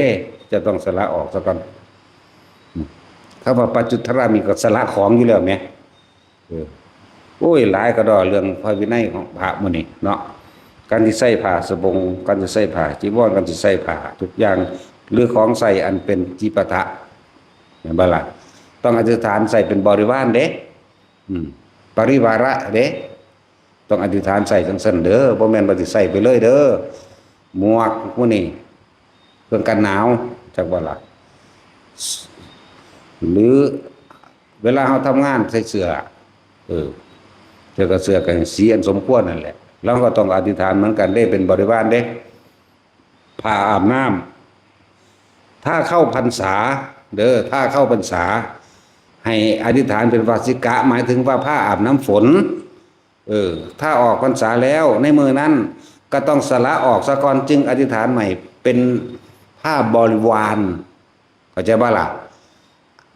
จะต้องสละออกซะก่อน คำว่าปัจจุทรามิ ก็สละของอยู่แล้วแหม เออ โอ้ย หลายกะด้อเรื่องพระวินัยของพระมื้อนี้เนาะ การสิใส่ผ้าสบง การสิใส่ผ้าจีวร การสิใส่ผ้าทุกอย่าง หรือของใส่อันเป็นจิปาถะ แม่นบ่ล่ะ ต้องอธิษฐานใส่เป็นบริวารเด้ อืม ปริวาระเด้ ต้องอธิษฐานใส่จั่งซั้นเด้อ บ่แม่นว่าสิใส่ไปเลยเด้อ หมวกพวกนี้ เครื่องกันหนาว จักว่าล่ะ หรือเวลาเราทำงานใส่เสื้อ เออ เสื้อก็เสื้อกันสีอันสมควรนั่นแหละ เราก็ต้องอธิษฐานเหมือนกันเด้ เป็นบริวารเด้ ผ้าอาบน้ำ ถ้าเข้าพรรษา เด้อ ถ้าเข้าพรรษา ให้อธิษฐานเป็นวาสิกะ หมายถึงว่าผ้าอาบน้ำฝน เออ ถ้าออกพรรษาแล้วในมื้อนั้นก็ต้องสละออกซะก่อน จึงอธิษฐานใหม่เป็นผ้าบริวาร เข้าใจบ่ล่ะ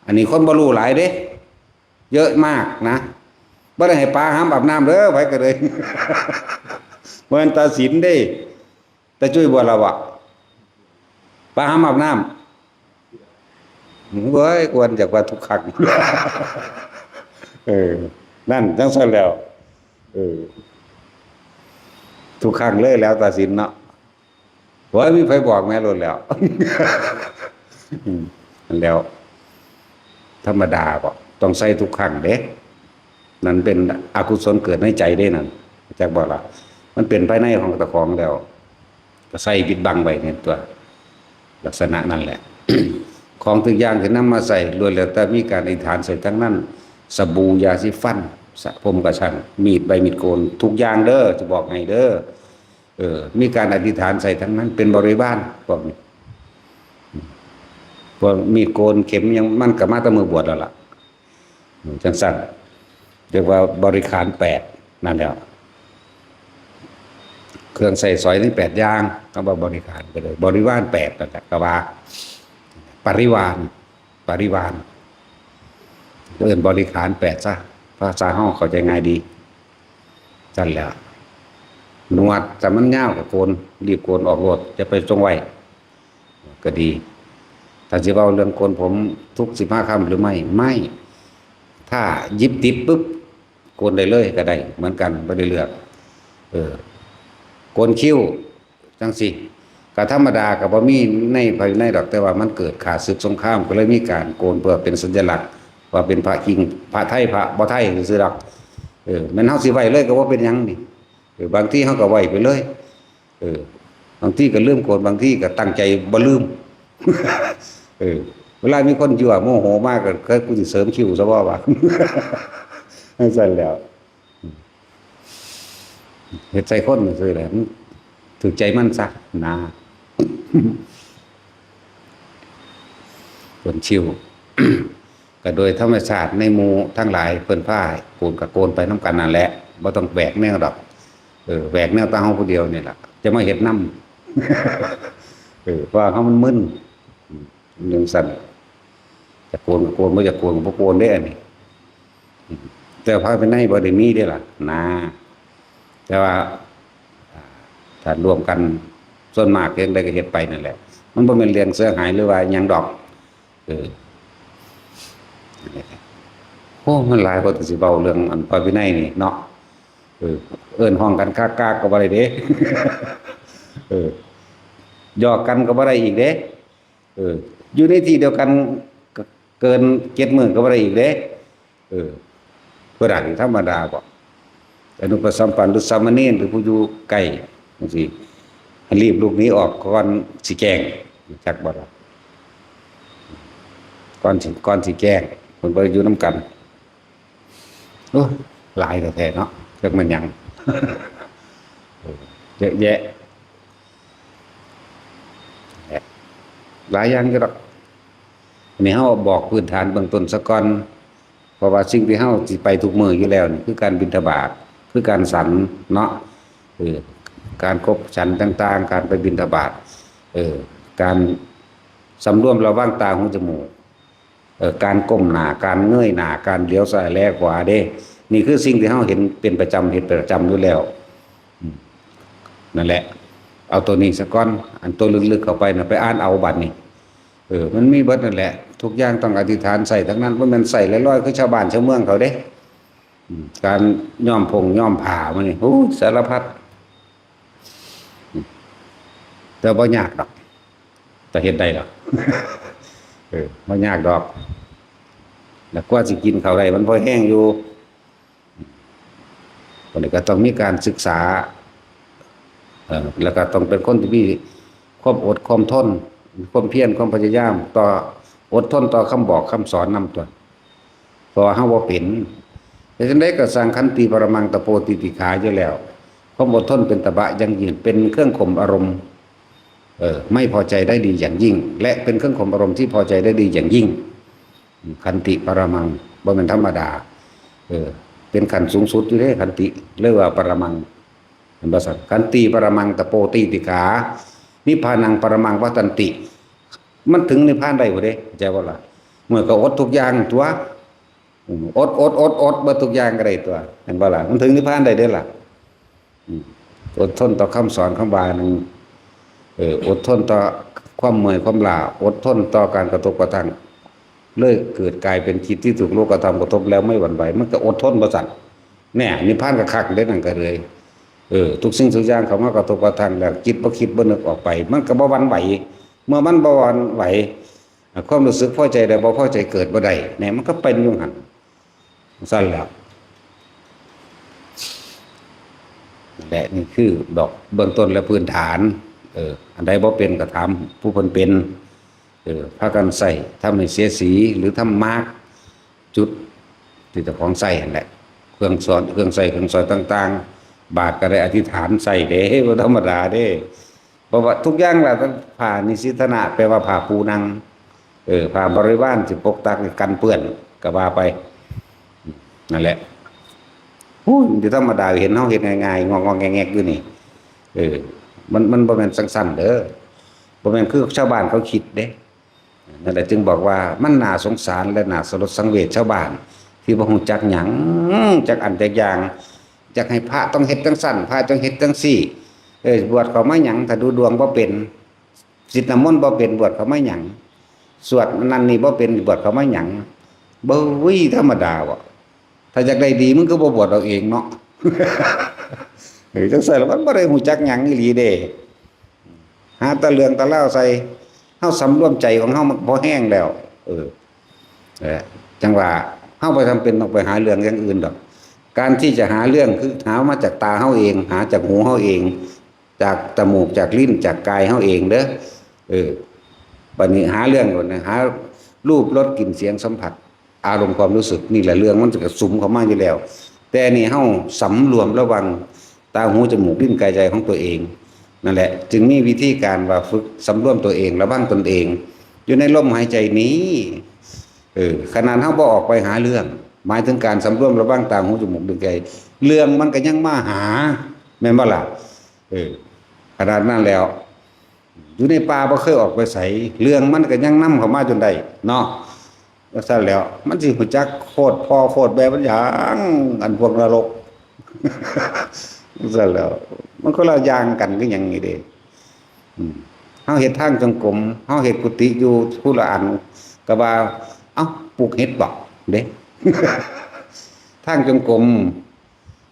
อันนี้คนบ่รู้หลายเด้ เยอะมากนะ บ่ได้ให้ปลาห้ามอาบน้ำเด้อ ไผก็เลย บ่แม่นตัดสินเด้ แต่จุ้ยบ่ล่ะวะ ปลาห้ามอาบน้ำ เว้ย ควรจะว่าทุกครั้ง เออ นั่นจั่งซั้นแล้ว เออ ทุกครั้งเลยแล้วตัดสินเนาะ ว่ามีไผบอกแม่โลดแล้ว อืม นั่นแล้ว ธรรมดาบ่ ต้องใส่ทุกครั้งเด้ นั่นเป็นอกุศลเกิดในใจเด้นั่น จักบ่ล่ะ มันเป็นภายในของเจ้าของแล้ว ก็ใส่ปิดบังไว้ในตัว ลักษณะนั่นแหละ ของทุกอย่างที่นำมาใส่ล้วนแล้วแต่มีการอธิษฐานใส่ทั้งนั้น สบู่ ยาสีฟัน สระผมก็ช่าง มีด ใบมีดโกน ทุกอย่างเด้อ จะบอกให้เด้อ เออ มีการอธิษฐานใส่ทั้งนั้น เป็นบริวารพวกนี้ พวกมีดโกน เข็มหยัง มันก็มาแต่มื้อบวชแล้วล่ะ อืม จั่งซั้น เรียกว่าบริขารแปดนั่นแหละ เครื่องใช้สอยในแปดอย่าง ก็ว่าบริขารไปเลย บริวารแปดนั่นแหละ ก็ว่า ปริวาร ปริวาร เอิ้นบริขารแปดซะ ภาษาเฮาเข้าใจง่ายดี จั่งซั้นแหละ หนวด ถ้ามันยาวก็โกน รีบโกนออกโลด อย่าไปจงไว้ ก็ดี ถ้าสิเว้าเรื่องโกนผมทุกสิบห้าค่ำหรือไม่ ไม่ ถ้าหยิบติดปุ๊บ โกนได้เลยก็ได้ เหมือนกัน บ่ได้เลือก เออ โกนคิ้ว จั่งซี้ ก็ธรรมดา ก็บ่มีในภายในดอก แต่ว่ามันเกิดข้าศึกสงคราม ก็เลยมีการโกนเพื่อเป็นสัญลักษณ์ ว่าเป็นพระคิง พระไทย พระบ่ไทยซื่อๆดอก เออ แม่นเฮาสิไว้เลยก็บ่เป็นหยังนี่ เออ บางทีเฮาก็ไว้ไปเลย เออ บางทีก็ลืมโกน บางทีก็ตั้งใจบ่ลืม เออ เวลามีคนยั่วโมโหมากก็ "กูสิเสริมคิ้วซะบ่วะ" จั่งซั้นแหล้ว เฮ็ดใส่คนซื่อๆแหละ มันถูกใจมันซะนะ คนคิ้ว ก็โดยธรรมชาติในหมู่ทั้งหลายเพิ่นพาโกนก็โกนไปนำกันนั่นแหละ บ่ต้องแหวกแนวดอก เออ แหวกแนวแต่เฮาผู้เดียวนี่ล่ะ จะมาเฮ็ดนำ เออ เพราะว่าเฮามันมึน อืม จั่งซั้น จะโกนก็โกน บ่อยากโกนก็บ่โกนเด้อันนี้ อืม แต่พระวินัยบ่ได้มีเด้ล่ะ นะ แต่ว่า อ่า ถ้ารวมกัน ส่วนมากเฮ็ดใดก็เฮ็ดไปนั่นแหละ มันบ่แม่นเรื่องเสียหายหรือว่าหยังดอก เออ โอ้ มันหลายกว่าที่สิเว้าเรื่องอันพระวินัยนี่เนาะ เออ เอิ้นฮ้องกันกากๆก็บ่ได้เด้ เออ หยอกกันก็บ่ได้อีกเด้ เออ อยู่ในที่เดียวกัน ก- เกินเจ็ดมื้อก็บ่ได้อีกเด้ เออ เพิ่นอาจสิธรรมดาบ่ อนุปสัมปันหรือสามเณรหรือผู้อยู่ใกล้จั่งซี้ ให้รีบลุกหนีออกก่อนสิแจ้ง จักบ่ล่ะ ก่อนสิ ก่อนสิแจ้ง เพิ่นบ่ได้อยู่นำกัน โอ้ หลายแท้ๆเนาะ จักแม่นหยัง เออ เยอะแยะ หลายอย่างอยู่ดอก อันนี้เฮาบอกพื้นฐานเบื้องต้นซะก่อน เพราะว่าสิ่งที่เฮาสิไปทุกมื้ออยู่แล้วนี่คือการบิณฑบาต คือการฉันเนาะ เออ การคบฉันต่างๆ การไปบิณฑบาต เออ การสำรวมระวังตาหูจมูก เอ่อ การก้มหน้า การเงยหน้า การเหลียวซ้ายแลขวาเด้ นี่คือสิ่งที่เฮาเห็นเป็นประจำ เห็นประจำอยู่แล้ว อืม นั่นแหละ เอาตัวนี้ซะก่อน อันตัวลึกๆเข้าไปน่ะ ไปอ่านเอาบัดนี้ เออ มันมีเบิดนั่นแหละ ทุกอย่างต้องอธิษฐานใส่ทั้งนั้น บ่แม่นใส่ลอยๆคือชาวบ้านชาวเมืองเขาเด้ อืม การย้อมผงย้อมผ้ามื้อนี้ โอ้ย สารพัด แต่บ่ยากดอก แต่เฮ็ดได้ดอก เออ บ่ยากดอก แล้วกว่าสิกินข้าวได้มันพอแฮงอยู่ วันนี้ก็ต้องมีการศึกษา เอ่อ แล้วก็ต้องเป็นคนที่มีความอดความทน ความเพียร ความพยายาม ต่อ อดทนต่อคำบอกคำสอนนำตัว เพราะว่าเฮาบ่เป็น แต่จั่งใดก็สร้างขันติปรมังตะโปติติขาอยู่แล้ว ความอดทนเป็นตบะยั่งยืน เป็นเครื่องข่มอารมณ์ เอ่อ ไม่พอใจได้ดีอย่างยิ่ง และเป็นเครื่องข่มอารมณ์ที่พอใจได้ดีอย่างยิ่ง ขันติปรมัง บ่แม่นธรรมดา เออ เป็นขั้นสูงสุดอยู่เด้ ขันติ เรียกว่าปรมัง เห็นบ่ซั่น ขันติปรมังตะโปติติขา นิพพานังปรมังวัตตันติ มันถึงนิพพานได้บ่เด้ เข้าใจบ่ล่ะ เมื่อก็อดทุกอย่างตัว อืม อด อด อด อดเบิดทุกอย่างก็ได้ตัว เห็นบ่ล่ะ มันถึงนิพพานได้เด้ล่ะ อืม อดทนต่อคำสอนคำว่าหนึ่ง เออ อดทนต่อความเมื่อยความล้า อดทนต่อการกระทบกระทั่ง เลยเกิดกลายเป็นจิตที่ถูกโลกธรรมกระทบแล้วไม่หวั่นไหว มันก็อดทนบ่ซั่น เนี่ย นิพพานก็คักเด้นั่นก็เลย เออ ทุกสิ่งทุกอย่างเข้ามากระทบกระทั่งแล้ว จิตบ่คิดบ่นึกออกไป มันก็บ่หวั่นไหว เมื่อมันบ่หวั่นไหว ความรู้สึกพอใจและบ่พอใจเกิดบ่ได้ เนี่ย มันก็เป็นอยู่หั่น ซั่นแหล้ว และนี่คือดอกเบื้องต้นและพื้นฐาน เออ อันใดบ่เป็นก็ถามผู้เพิ่นเป็น เออ พากันใช้ ทำให้เสียสี หรือทำมาร์กจุดที่เจ้าของใช้นั่นแหละ เครื่องสอน เครื่องใช้ เครื่องสอยต่างๆ บาทก็ได้อธิษฐานใช้เด้ บ่ธรรมดาเด้ เพราะว่าทุกอย่างล่ะ ผ้านิสิทธนะ แปลว่าผ้าปูนั่ง เออ ผ้าบริวารสิปกตักกันเปื้อน ก็ว่าไป นั่นแหละ โอ้ย มันจะธรรมดา เห็นเฮาเฮ็ดง่ายๆ งอกๆ แงกๆ อยู่นี่ เออ มัน มันบ่แม่นจั่งซั้นเด้อ บ่แม่นคือชาวบ้านเขาคิดเด้ นั่นแหละจึงบอกว่ามันน่าสงสารและน่าสลดสังเวชชาวบ้าน ที่บ่ฮู้จักหยัง จักอันจักอย่าง จักให้พระต้องเฮ็ดจั่งซั้น พระต้องเฮ็ดจั่งซี้ เออ บวชเข้ามาหยัง ถ้าดูดวงบ่เป็น สิทธิ์น้ำมนต์บ่เป็น บวชเข้ามาหยัง สวดนั่นนี่บ่เป็น บวชเข้ามาหยัง บ่ วิ ธรรมดาบ่ ถ้าอยากได้ดีมึงก็บ่บวชเอาเองเนาะ เออ จั่งซั้นแล้วมันบ่ได้ฮู้จักหยังอีหลีเด้ หาแต่เรื่องแต่ราวใส่ เฮาสำรวมใจของเฮามันพอแฮงแล้ว เออ เออ จั่งว่าเฮาบ่จำเป็นต้องไปหาเรื่องอย่างอื่นดอก การที่จะหาเรื่องคือหามาจากตาเฮาเอง หาจากหูเฮาเอง จากจมูก จากลิ้น จากกายเฮาเองเด้อ เออ บัดนี้หาเรื่องก่อนนะ หารูป รส กลิ่น เสียง สัมผัส อารมณ์ ความรู้สึก นี่แหละเรื่องมันจะกระสุมเข้ามาอยู่แล้ว แต่นี่เฮาสำรวมระวังตา หู จมูก ลิ้น กาย ใจของตัวเอง นั่นแหละ จึงมีวิธีการว่าฝึกสำรวมตัวเอง ระวังตนเอง อยู่ในลมหายใจนี้ เออ ขนาดเฮาบ่ออกไปหาเรื่อง หมายถึงการสำรวมระวังตา หู จมูก ลิ้น กาย เรื่องมันก็ยังมาหา แม่นบ่ล่ะ เออ ขนาดนั้นแล้ว อยู่ในป่าบ่เคยออกไปไส เรื่องมันก็ยังนำเข้ามาจนได้เนาะ ว่าซั่นแล้ว มันสิฮู้จักโคตรพ่อโคตรแม่มันหยัง อันพวกนรก ว่าซั่นแล้ว มันคนละอย่างกันคือหยังนี่เด้ อืม เฮาเฮ็ดทางจงกรม เฮาเฮ็ดกุฏิอยู่ผู้ละอัน ก็ว่า เอ้า ปลูกเห็ดบ่ เด้ ทางจงกรม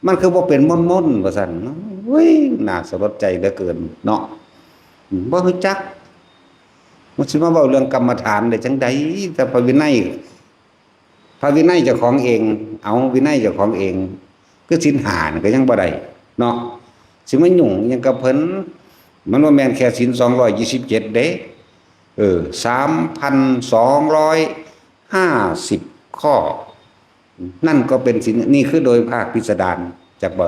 มันคือบ่เป็นมนต์ๆ ว่าซั่น โอ้ย น่าสลดใจเหลือเกินเนาะ อืม บ่รู้จัก มันสิมาเว้าเรื่องกรรมฐานได้จั่งใด แต่พระวินัย พระวินัยเจ้าของเอง เอาวินัยเจ้าของเอง คือศีลห้านี่ก็ยังบ่ได้เนาะ สิมายุ่งหยังกับเพิ่น มันบ่แม่นแค่ศีลสองร้อยยี่สิบเจ็ดเด้ เออ สามพันสองร้อยห้าสิบข้อ นั่นก็เป็นศีล นี่คือโดยภาคพิสดาร จักบ่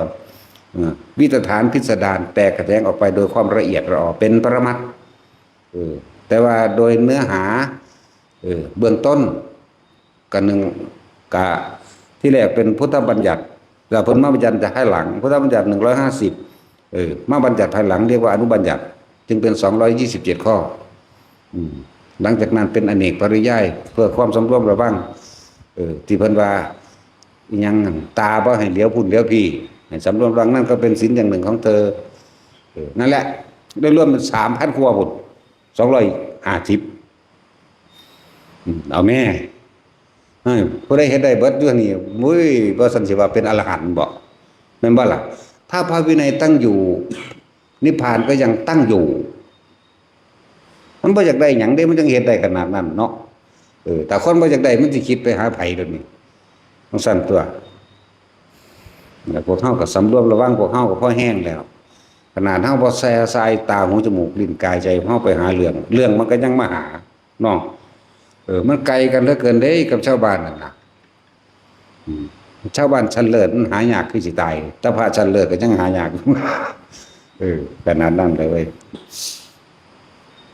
เออ วิตฐานพิสดาร แตกแขนงออกไปโดยความละเอียดละออ เป็นปรมัตถ์ เออ แต่ว่าโดยเนื้อหา เออ เบื้องต้น ก็หนึ่ง ก็ที่แรกเป็นพุทธบัญญัติ แล้วเพิ่นมาบัญญัติภายหลัง พุทธบัญญัติหนึ่งร้อยห้าสิบ เออ มาบัญญัติภายหลังเรียกว่าอนุบัญญัติ จึงเป็นสองร้อยยี่สิบเจ็ดข้อ อืม หลังจากนั้นเป็นอเนกปริยาย เพื่อความสำรวมระวัง เออ ที่เพิ่นว่า อิหยังนั่น ตาบ่ให้เหลียวพุ้นเหลียวพี้ ให้สำรวมระวัง นั่นก็เป็นศีลอย่างหนึ่งของเธอ เออ นั่นแหละ ได้รวมเป็นสามพันกว่าพุ้น สองร้อยห้าสิบ อืม เอาแม่ เฮ้ย ผู้ใดเฮ็ดได้เบิดอยู่นี่ มุ้ย บ่ซั่นสิว่าเป็นอรหันต์บ่ แม่นบ่ล่ะ ถ้าพระวินัยตั้งอยู่ นิพพานก็ยังตั้งอยู่ มันบ่อยากได้หยังเด้ มันจั่งเฮ็ดได้ขนาดนั้นเนาะ เออ ถ้าคนบ่อยากได้มันสิคิดไปหาไผเดี๋ยวนี้ จั่งซั้นตั๊ว แล้วพวกเฮาก็สำรวมระวัง พวกเฮาก็พอแฮงแล้ว ขนาดเฮาบ่แส่สายตาหูจมูกลิ้นกายใจ เฮาไปหาเรื่อง เรื่องมันก็ยังมาหาเนาะ เออ มันไกลกันเหลือเกินเด้กับชาวบ้านนั่นน่ะ อืม ชาวบ้านชั้นเลิศมันหายากคือสิตาย แต่พระชั้นเลิศก็ยังหายาก เออ ขนาดนั้นเลยเว้ย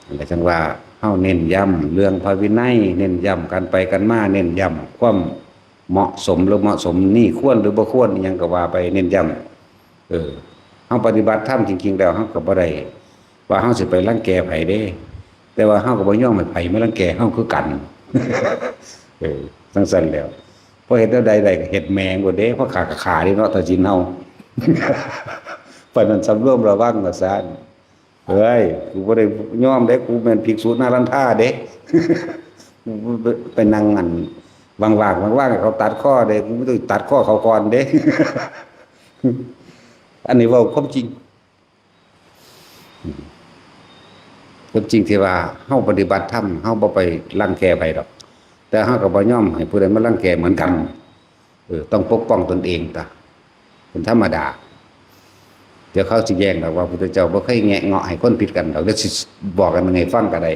นั่นแหละจั่งว่าเฮาเน้นย้ำเรื่องพระวินัย เน้นย้ำการไปกันมา เน้นย้ำความเหมาะสมหรือเหมาะสม นี่ควรหรือบ่ควร อิหยังก็ว่าไป เน้นย้ำ เออ เฮาปฏิบัติธรรมจริงๆแล้ว เฮาก็บ่ได้ว่าเฮาสิไปรังแกไผเด้ แต่ว่าเฮาก็บ่ยอมให้ไผมารังแกเฮาคือกัน เออ จั่งซั้นแหล้ว พอเฮ็ดแนวใดได้ก็เฮ็ดแม่งโลดเด้ พอฆ่าก็ฆ่าเด้เนาะ ถ้าศีลเฮา ปานนั้นสำรวมระวังว่าซั้น เฮ้ย กูบ่ได้ยอมเด้ กูแม่นภิกษุนารันทาเด้ กูไปนั่งอันว่างๆ ว่างๆ ให้เขาตัดคอเด้ กูบ่ต้องตัดคอเขาก่อนเด้ อันนี้เว้าความจริง ความจริงที่ว่าเฮาปฏิบัติธรรม เฮาบ่ไปรังแกไผดอก แต่เฮาก็บ่ยอมให้ผู้ใดมารังแกเหมือนกัน เออ ต้องปกป้องตนเองตั๊ว เป็นธรรมดา เดี๋ยวเขาสิแย้งดอกว่าพุทธเจ้าบ่เคยแงะเงาะให้คนผิดกันดอก เดี๋ยวสิบอกกันให้ฟังก็ได้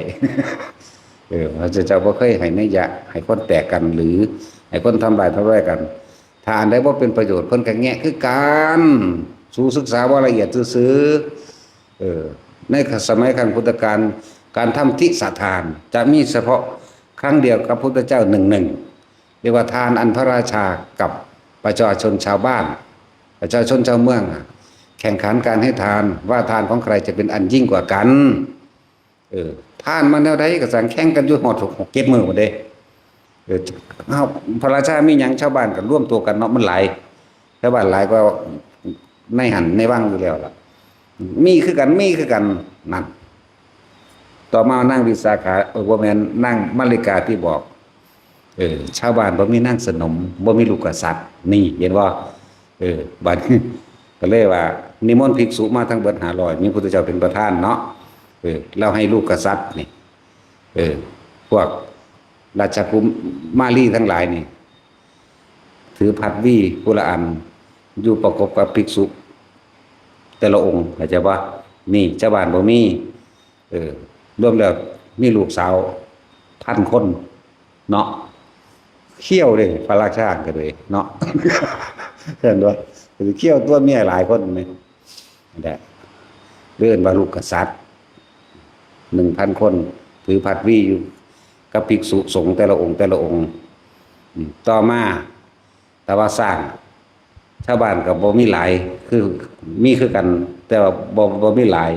เออ พระพุทธเจ้าบ่เคยให้นัยยะให้คนแตกกัน หรือให้คนทำลายทำลายกัน ถ้าอันใดบ่เป็นประโยชน์ เพิ่นก็แงะคือกัน สูศึกษาบ่ละเอียดซื่อๆ เออ ในสมัยครั้งพุทธกาล การทำทิสทานจะมีเฉพาะครั้งเดียวกับพุทธเจ้าหนึ่งหนึ่ง เรียกว่าทานอันพระราชากับประชาชนชาวบ้าน ประชาชนชาวเมืองอะ แข่งขันการให้ทาน ว่าทานของใครจะเป็นอันยิ่งกว่ากัน เออ ทานมาแนวใดก็สั่งแข่งกันอยู่ฮอดหกเจ็ดมื้อพุ้นเด้ เออ เฮา พระราชามีหยัง ชาวบ้านก็รวมตัวกันเนาะ มันหลาย ชาวบ้านหลายกว่าในหั้นในวังอยู่แล้วล่ะ มีคือกัน มีคือกัน นั่น ต่อมานางวิสาขา เออ บ่แม่น นางมัลลิกาที่บอก เออ ชาวบ้านบ่มีนางสนม บ่มีลูกกษัตริย์ นี่ เห็นบ่ เออ บัดนี้ ก็เลยว่า นิมนต์ภิกษุมาทั้งเบิดห้าร้อย มีพุทธเจ้าเป็นประธานเนาะ เออ แล้วให้ลูกกษัตริย์นี่ เออ พวกราชกุมารีทั้งหลายนี่ ถือพัดวีผู้ละอัน อยู่ประกบกับภิกษุแต่ละองค์ เข้าใจบ่ นี่ ชาวบ้านบ่มี เออ รวมแล้วมีลูกสาวพันคน เนาะ เขี้ยวเด้ พระราชาก็เลยเนาะ เห็นบ่ เขี้ยวตั๊ว เมียหลายคนนี่ นั่นแหละ เอิ้นว่าลูกกษัตริย์ หนึ่งพันคน ถือพัดวีอยู่กับภิกษุสงฆ์แต่ละองค์แต่ละองค์ อืม ต่อมา แต่ว่าสร้าง ชาวบ้านก็บ่มีหลาย คือ มีคือกัน แต่ว่าบ่ บ่มีหลาย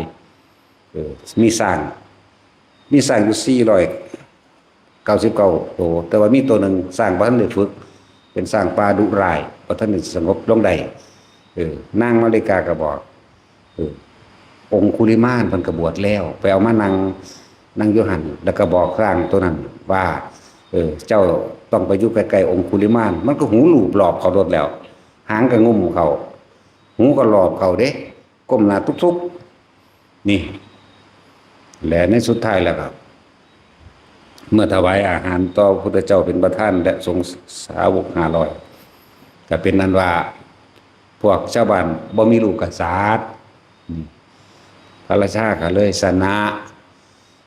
เออ มีช้าง มีช้างอยู่สี่ร้อยเก้าสิบเก้าโต แต่ว่ามีโตหนึ่งช้างบ่ทันได้ฝึก เป็นช้างป่าดุร้าย บ่ทันได้สงบลงได้ เออ นางมัลลิกาก็บอก เออ องคุลิมานเพิ่นก็บวชแล้ว ไปเอามานั่ง นั่งอยู่หั่น แล้วก็บอกช้างตัวนั้นว่า เออ เจ้าต้องไปอยู่ใกล้ๆองคุลิมาน มันก็หูลูบหลอบเข้าโลดแล้ว หางก็งุ้มเข้า หูก็หลอบเข้าเด้ ก้มหน้าตุ๊บๆ นี่ และในสุดท้ายแล้วก็ เมื่อถวายอาหารต่อพระพุทธเจ้าเป็นประธาน และสงฆ์สาวกห้าร้อย ก็เป็นนั้นว่า พวกชาวบ้านบ่มีลูกกษัตริย์ นี่ พระราชาก็เลยชนะ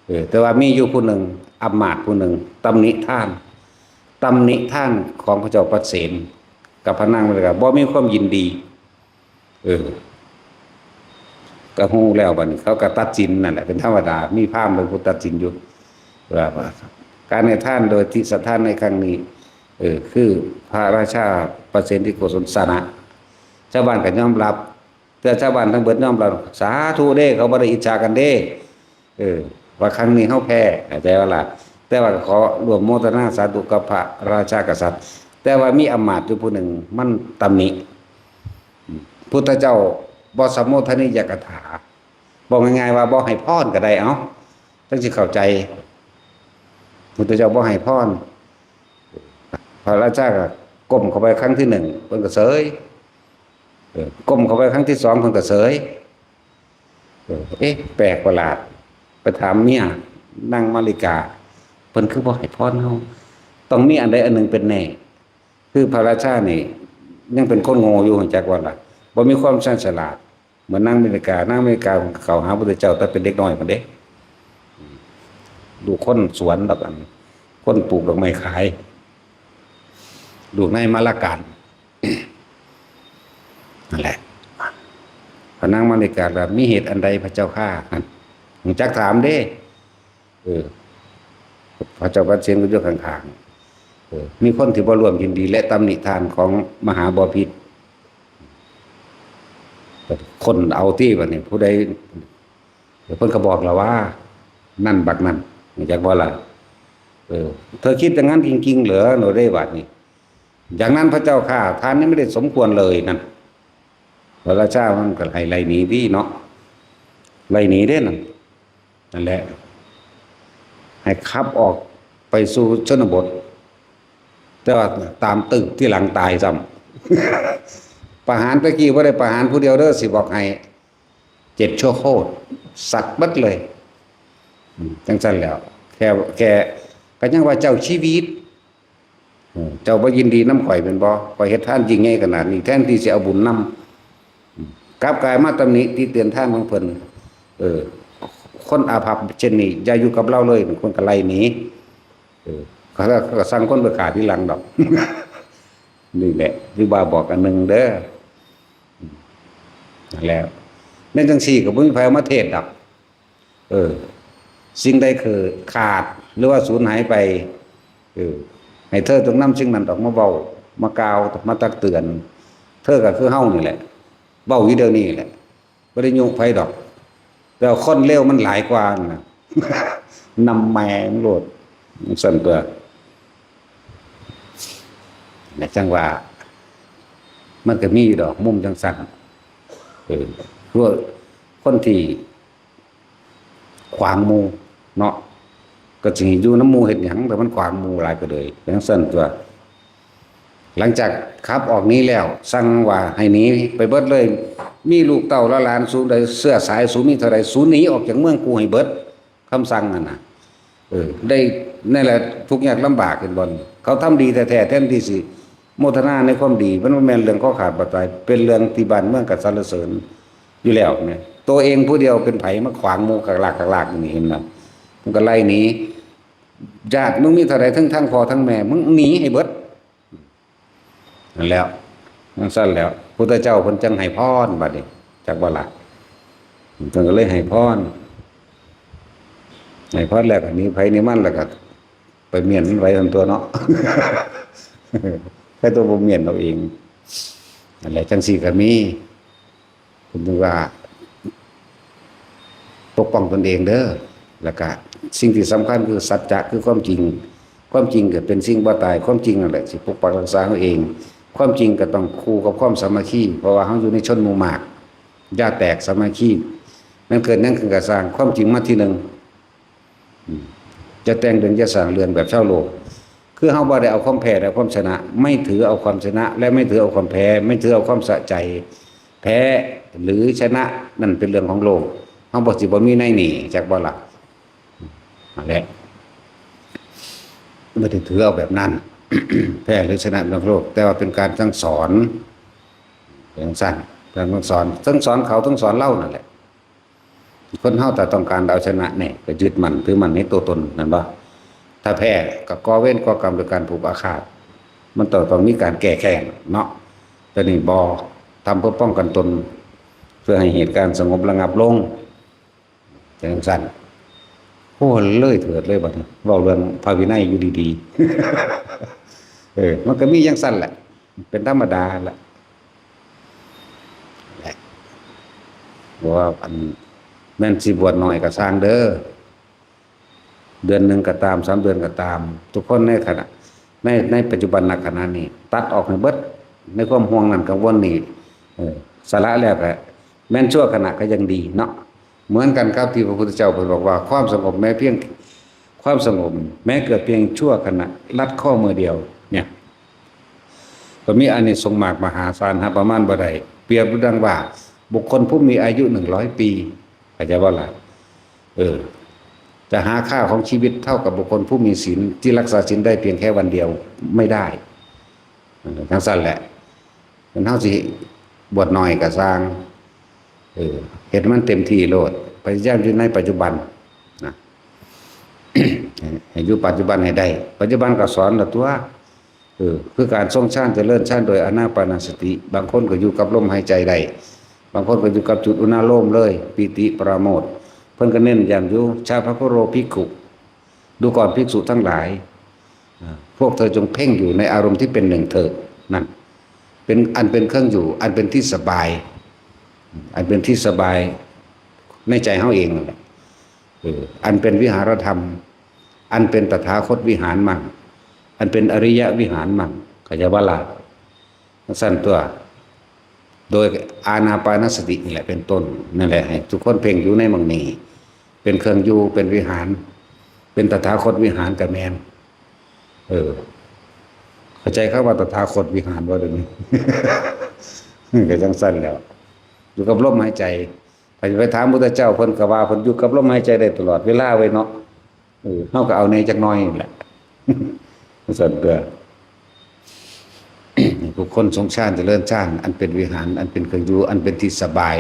เออ แต่ว่ามีอยู่ผู้หนึ่ง อำมาตย์ผู้หนึ่ง ตำหนิทาน ตำหนิทานของพระเจ้าปเสน กับพระนางเลยก็บ่มีความยินดี เออ ก็ฮู้แล้วบัดนี้ เขาก็ตัดสินนั่นแหละ เป็นธรรมดา มีพราหมณ์เป็นผู้ตัดสินอยู่ ว่า ว่าการให้ทานโดยทิสทานในครั้งนี้ เออ คือพระราชาปเสนที่โกศลชนะ ชาวบ้านก็ยอมรับ แต่ชาวบ้านทั้งเบิดยอมรับ สาธุเด้ เขาบ่ได้อิจฉากันเด้ เออ ว่าครั้งนี้เฮาแพ้ เข้าใจบ่ล่ะ แต่ว่าก็ขอร่วมโมทนาสาธุกับพระราชากษัตริย์ แต่ว่ามีอำมาตย์อยู่ผู้หนึ่ง มันตำหนิ พุทธเจ้าบ่สมโภชนียกถา บอกง่ายๆว่าบ่ให้พรก็ได้ เอ้า จั่งสิเข้าใจ พุทธเจ้าบ่ให้พร พระราชาก็ก้มเข้าไปครั้งที่หนึ่ง เพิ่นก็เสย เออ ก้มเข้าไปครั้งที่สอง เพิ่นก็เสย เออ เอ๊ะ แปลกประหลาด ไปถามเมีย นางมาริกา เพิ่นคือบ่ให้พรเฮา ต้องมีอันใดอันหนึ่งเป็นแน่ คือพระราชานี่ยังเป็นคนโง่อยู่ จักว่าล่ะ บ่มีความชาญฉลาด เหมือนนางมาริกา นางมาริกาเข้าหาพระพุทธเจ้าแต่เป็นเด็กน้อยพุ้นเด้ ลูกคนสวนดอกอัน คนปลูกดอกไม้ขาย ลูกนายมาลาการ นั่นแหละ พระนางมาริกาว่า "มีเหตุอันใดพระเจ้าข้า" หั่น จักถามเด้ เออ พระเจ้าปเสนก็อยู่ข้างๆ เออ มีคนที่บ่ร่วมยินดีและตำหนิทานของมหาบพิตร คนเอาตี้บัดนี้ ผู้ใด เพิ่นก็บอกแล้วว่า นั่นบักนั่น จักบ่ล่ะ เออ "เธอคิดอย่างนั้นจริงๆ เหรอ" โนเรบัดนี้ "อย่างนั้นพระเจ้าข้า ท่านนี้ไม่ได้สมควรเลย" นั่น พระราชามันก็ให้ไล่หนีดีเนาะ ไล่หนีเด้นั่น นั่นแหละ ให้ขับออกไปสู่ชนบท แต่ว่าตามตึกที่หลังตายซ้ำ ประหารตะกี้บ่ได้ประหารผู้เดียวเด้อ สิบอกให้ เจ็ดชั่วโคตร สัตว์เบิดเลย อืม จังซั่นแล้ว แค่ แค่ ก็ยังว่าเจ้าชีวิต อืม เจ้าบ่ยินดีนำข้อยแม่นบ่ ข้อยเฮ็ดทานยิ่งใหญ่ขนาดนี้ แทนที่สิเอาบุญนำ อืม กลับกลายมาตำหนิติเตียนทานของเพิ่น เออ คนอาภัพเช่นนี้ อย่าอยู่กับเราเลย เพิ่นก็ไล่หนี เออ เขา เขาก็สั่งคนไปฆ่าทีหลังดอก นี่แหละ คือว่าบอกอันหนึ่งเด้อ อืม นั่นแหละ แม่นจังซี่ก็บ่มีไผเอามาเทศน์ดอก เออ สิ่งใดคือขาดหรือว่าสูญหายไป เออ ให้เธอจงนำสิ่งนั้นออกมาเว้า มากล่าว มาตักเตือน เธอก็คือเฮานี่แหละ เว้าอยู่เดี๋ยวนี้แหละ บ่ได้ยุไผดอก แต่ว่าคนเลวมันหลายกว่านั่นน่ะ นำแม่งโลด ซั่นตัว นะ จังว่า มันก็มีอยู่ดอก มุมจังซั่น เออ พวกคนที่ขวางหมู่เนาะ ก็สิอยู่นำหมู่เฮ็ดหยัง แต่มันขวางหมู่หลายก็เลย เป็นจังซั่นตัว หลังจากขับออกหนีแล้ว สั่งว่าให้หนีไปเบิดเลย มีลูกเต้าและหลานสูงใด เชื้อสายสูงมีเท่าใด สูหนีออกจากเมืองกูให้เบิด คำสั่งนั่นน่ะ เออ ได้ นั่นแหละ ทุกข์ยากลำบาก เห็นบ่ เขาทำดีแท้ๆ แทนที่สิโมทนาในความดี มันบ่แม่นเรื่องคอขาดบาดตาย เป็นเรื่องที่บ้านเมืองก็สรรเสริญอยู่แล้วแหม ตัวเองผู้เดียวเป็นไผมาขวางหมู่คักลากคักลากอยู่นี่ เห็นบ่ มันก็ไล่หนี ญาติมึงมีเท่าใด ทั้ง ทั้งพ่อทั้งแม่ มึงหนีให้เบิด นั่นแหล้ว จังซั่นแหล้ว พุทธเจ้าเพิ่นจังให้พรบัดนี้ จักบ่ล่ะ เพิ่นก็เลยให้พร ให้พรแล้วก็หนีไผหนีมัน แล้วก็ไปเมี้ยนมันไว้ซั่นตัวเนาะ ใครตัวบ่เมี้ยนเอาเอง นั่นแหละ จังซี่ก็มี เพิ่นว่า ปกป้องตนเองเด้อ แล้วก็สิ่งที่สำคัญคือสัจจะ คือความจริง ความจริงก็เป็นสิ่งบ่ตาย ความจริงนั่นแหละสิปกปักรักษาเฮาเอง ความจริงก็ต้องคู่กับความสามัคคี เพราะว่าเฮาอยู่ในชนหมู่มาก อย่าแตกสามัคคี มันเกิดหยังขึ้นก็ซ่าง ความจริงมาที่หนึ่ง อืม จะแต่งเรื่อง จะสร้างเรื่องแบบชาวโลก คือเฮาบ่ได้เอาความแพ้และความชนะ ไม่ถือเอาความชนะ และไม่ถือเอาความแพ้ ไม่ถือเอาความสะใจ แพ้หรือชนะนั่นเป็นเรื่องของโลก เฮาบ่สิบ่มีในนี่ จักบ่ล่ะ นั่นแหละ บ่ได้ถือเอาแบบนั้น แพ้หรือชนะเป็นเรื่องของโลก แต่ว่าเป็นการสั่งสอน เป็นจั่งซั้น เป็นการสั่งสอน ทั้งสอนเขา ทั้งสอนเรานั่นแหละ คนเฮาถ้าต้องการเอาชนะเนี่ย ก็ยึดมั่นถือมั่นในตัวตน นั่นบ่ ถ้าแพ้ก็ก่อเวรก่อกรรมโดยการผูกอาฆาต มันต้อง ต้องมีการแก้แค้นเนาะ แต่นี่บ่ ทำเพื่อป้องกันตน เพื่อให้เหตุการณ์สงบระงับลง จั่งซั้น โอ้ เลยเถิดเลยบัดนี้ เว้าเรื่องพระวินัยอยู่ดีๆ เออ มันก็มีจั่งซั้นแหละ เป็นธรรมดาแหละ ว่าอัน แม่นสิบวชน้อยก็ซ่างเด้อ เดือนหนึ่งก็ตาม สามเดือนก็ตาม ทุกคนในขณะ ใน ในปัจจุบันณขณะนี้ ตัดออกให้เบิด ในความห่วงนั้นกังวลนี้ เออ สละแล้วก็แม่นชั่วขณะก็ยังดีเนาะ เหมือนกันครับที่พระพุทธเจ้าเพิ่นบอกว่า ความสงบแม้เพียง ความสงบแม้เกิดเพียงชั่วขณะ ลัดข้อมือเดียว เนี่ย ก็มีอานิสงส์มากมหาศาล หาประมาณบ่ได้ เปรียบดังว่าบุคคลผู้มีอายุหนึ่งร้อยปี เข้าใจบ่ล่ะ เออ จะหาค่าของชีวิตเท่ากับบุคคลผู้มีศีลที่รักษาศีลได้เพียงแค่วันเดียวไม่ได้ เออ จั่งซั้นแหละ มันเฮาสิบวชน้อยก็ซ่าง เออ เฮ็ดมันเต็มที่โลด พยายามอยู่ในปัจจุบันนะ ให้อยู่ปัจจุบันให้ได้ ปัจจุบันก็สอนละตัว เออ คือการทรงฌานเจริญฌานโดยอานาปานสติ บางคนก็อยู่กับลมหายใจได้ บางคนก็อยู่กับจุดอุณาโลมเลย ปีติปราโมทย์ เพิ่นก็เน้นย้ำอยู่ ชาพะคุโรภิกขุ ดูก่อนภิกษุทั้งหลาย อ่า พวกเธอจงเพ่งอยู่ในอารมณ์ที่เป็นหนึ่งเถิด นั่น เป็นอันเป็นเครื่องอยู่ อันเป็นที่สบาย อันเป็นที่สบายในใจเฮาเองนั่นแหละ เออ อันเป็นวิหารธรรม อันเป็นตถาคตวิหารมั่ง อันเป็นอริยวิหารมั่ง เข้าใจบ่ล่ะ จั่งซั้นตัว โดยอานาปานสตินี่แหละเป็นต้น นั่นแหละ ให้ทุกคนเพ่งอยู่ในหม่องนี้ เป็นเครื่องอยู่ เป็นวิหาร เป็นตถาคตวิหารก็แม่น เออ เข้าใจคำว่าตถาคตวิหารบ่เดี๋ยวนี้ ก็จั่งซั้นแหล้ว อยู่กับลมหายใจ ถ้าไปถามพุทธเจ้า เพิ่นก็ว่าเพิ่นอยู่กับลมหายใจได้ตลอดเวลาเว้ยเนาะ เออ เฮาก็เอาแหน่จักหน่อยนั่นแหละ จั่งซั้นเด้อ ทุกคนทรงฌานเจริญฌาน อันเป็นวิหาร อันเป็นเครื่องอยู่ อันเป็นที่สบาย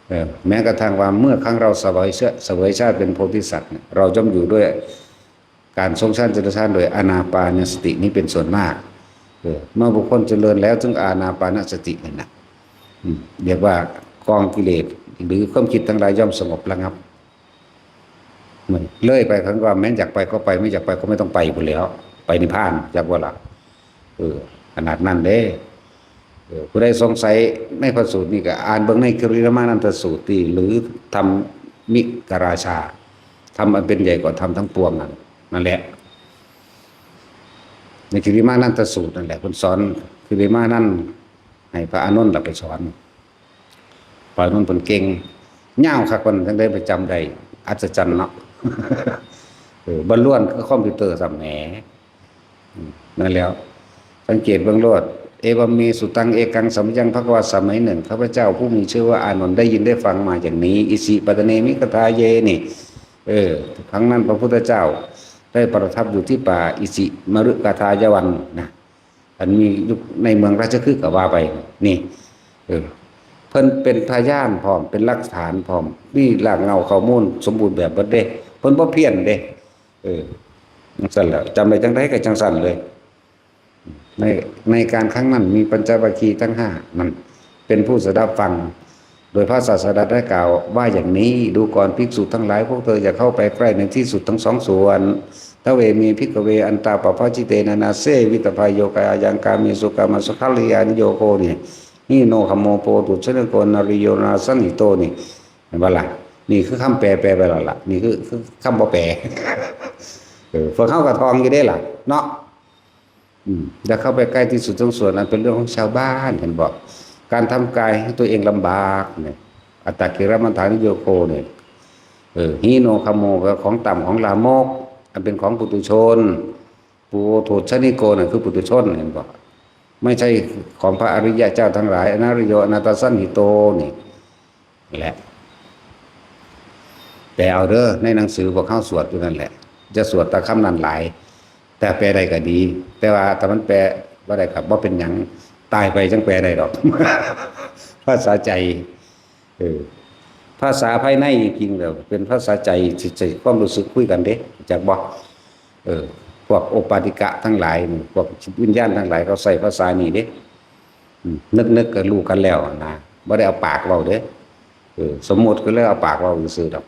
เออ แม้กระทั่งว่าเมื่อครั้งเราเสวยเสวยชาติเป็นโพธิสัตว์เนี่ย เราย่อมอยู่ด้วยการทรงฌานเจริญฌานโดยอานาปานสตินี้เป็นส่วนมาก เออ เมื่อบุคคลเจริญแล้วถึงอานาปานสตินั่นน่ะ อืม เรียกว่ากองกิเลสหรือความคิดทั้งหลายย่อมสงบระงับ มันเลยไป คันว่าแม่นอยากไปก็ไป ไม่อยากไปก็ไม่ต้องไปพู้นแหล้ว ไปนิพพาน จักบ่ล่ะ เออ ขนาดนั้นเด้ เออ ผู้ใดสงสัยในพระสูตรนี่ก็อ่านเบิ่งในกิริมานันทสูตรติ หรือธรรมิกราชา ธรรมอันเป็นใหญ่กว่าธรรมทั้งปวงนั่น นั่นแหละ ในกิริมานันทสูตรนั่นแหละ เพิ่นสอนกิริมานันท์ให้พระอานนท์น่ะไปสอน พระอานนท์เพิ่นเก่ง ยาวคัก เพิ่นจั่งได้ไปจำได้ อัศจรรย์เนาะ เออ บ่ล้วนคือคอมพิวเตอร์ซ้ำแหม อืม นั่นแหล้ว สังเกตเบิ่งโลด เอวัมเม สุตัง เอกัง สมัยยัง ภควา สมัยหนึ่ง ข้าพเจ้าผู้มีชื่อว่าอานนท์ได้ยินได้ฟังมาอย่างนี้ อิสิ ปัตตะเนมิ คทาเย นี่ เออ ครั้งนั้นพระพุทธเจ้าได้ประทับอยู่ที่ป่าอิสิมฤคทายวันนะ อันมีอยู่ในเมืองราชคฤห์ก็ว่าไป นี่ เออ เพิ่นเป็นพยานพร้อม เป็นหลักฐานพร้อม มีรากเหง้าข้อมูลสมบูรณ์แบบเบิดเด้ เพิ่นบ่เพี้ยนเด้ เออ จั่งซั้นแหละ จำได้จั่งใดก็จั่งซั้นเลย ใน ในการครั้งนั้นมีปัญจวัคคีย์ทั้งห้านั่นเป็นผู้สดับฟัง โดยพระศาสดาได้กล่าวว่าอย่างนี้ ดูก่อนภิกษุทั้งหลาย พวกเธออย่าเข้าไปใกล้ในที่สุดทั้งสองส่วน ทเว เม ภิกขเว อันตา ปภาจิเตนะ นาเสวิตภาโย กายัง กาเมสุ กามสุขัลลิกานุโยโค นี่ หิโน คโม โพ ทุจฉนิโก นาริโย นาสันหิโต นี่ เห็นบ่ล่ะ นี่คือคำแปล แปลไปแล้วล่ะ นี่คือ คือคำบ่แปล เออ พวกเขาก็ท่องอยู่เด้ล่ะ เนาะ อืม อย่าเข้าไปใกล้ที่สุดทั้งส่วน อันเป็นเรื่องของชาวบ้าน เห็นบ่ การทำกายให้ตัวเองลำบากเนี่ย อัตตกิลมัฏฐานุโยโค เนี่ย เออ หิโน คโม ก็ของต่ำของลามก อันเป็นของปุถุชน ปุโอโทชนิโก น่ะคือปุถุชน เห็นบ่ ไม่ใช่ของพระอริยะเจ้าทั้งหลาย อนาริโย อนาตาสันหิโต นี่แหละ แปลเอาเด้อ ในหนังสือพวกเขาสวดอยู่นั่นแหละ จะสวดแต่คำนั้นหลาย แต่แปลได้ก็ดี แต่ว่าถ้ามันแปลบ่ได้ก็บ่เป็นหยัง ตายไปจั่งแปลได้ดอก ภาษาใจ เออ ภาษาภายในจริงๆแล้วเป็นภาษาใจ จิตใจ ความรู้สึกคุยกันเด้ จักบ่ เออ พวกโอปปาติกะทั้งหลายนี่ พวกจิตวิญญาณทั้งหลายเขาใช้ภาษานี่เด้ อืม นึกๆก็รู้กันแล้วนะ บ่ได้เอาปากเว้าเด้ เออ สมมุติก็เลยเอาปากเว้าซื่อๆดอก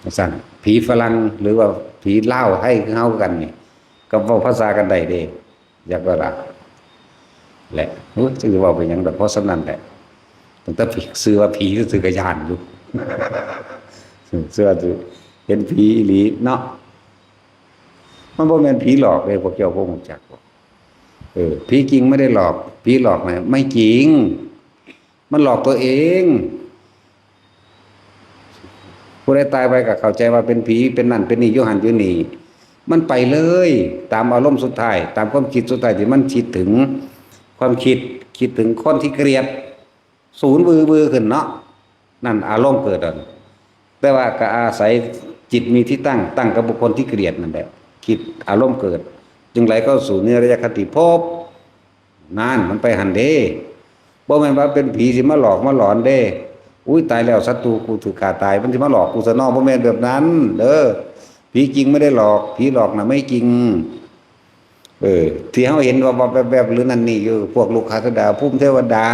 จั่งซั้น ผีฝรั่งหรือว่าผีลาวไทยคือเฮากันนี่ ก็เว้าภาษากันได้เด้ จักว่าล่ะ แหละ โอ้ย จักสิเว้าไปหยังดอก เพราะส่ำนั้นแหละ ตั้งแต่ผี ชื่อว่าผีซื่อๆก็ย้านอยู่ เชื่อสิ เห็นผีอีหลีเนาะ มันบ่แม่นผีหลอกเด้ พวกเจ้าคงรู้จักบ่ เออ ผีจริงไม่ได้หลอก ผีหลอกน่ะไม่จริง มันหลอกตัวเอง ผู้ใดตายไปก็เข้าใจว่าเป็นผี เป็นนั่นเป็นนี่ อยู่หั่นอยู่นี่ มันไปเลย ตามอารมณ์สุดท้าย ตามความคิดสุดท้ายที่มันคิดถึง ความคิด คิดถึงคนที่เกลียด สูนวือวือขึ้นเนาะ นั่นอารมณ์เกิดอ่ะ แต่ว่าก็อาศัย จิตมีที่ตั้ง ตั้งกับบุคคลที่เกลียดนั่นแหละ จิตอารมณ์เกิด จึงไหลเข้าสู่นิรยคติภพ นั่นมันไปหั้นเด้ บ่แม่นว่าเป็นผีสิมาหลอกมาหลอนเด้ อุ้ย ตายแล้ว ศัตรูกูถูกฆ่าตาย มันสิมาหลอกกูซะเนาะ บ่แม่นแบบนั้นเด้อ ผีจริงไม่ได้หลอก ผีหลอกน่ะไม่จริง เออ ที่เฮาเห็นว่าๆ แวบๆ หรือนั่นนี่อยู่ พวกลูกค้าเทวดา ภูมิเทวดา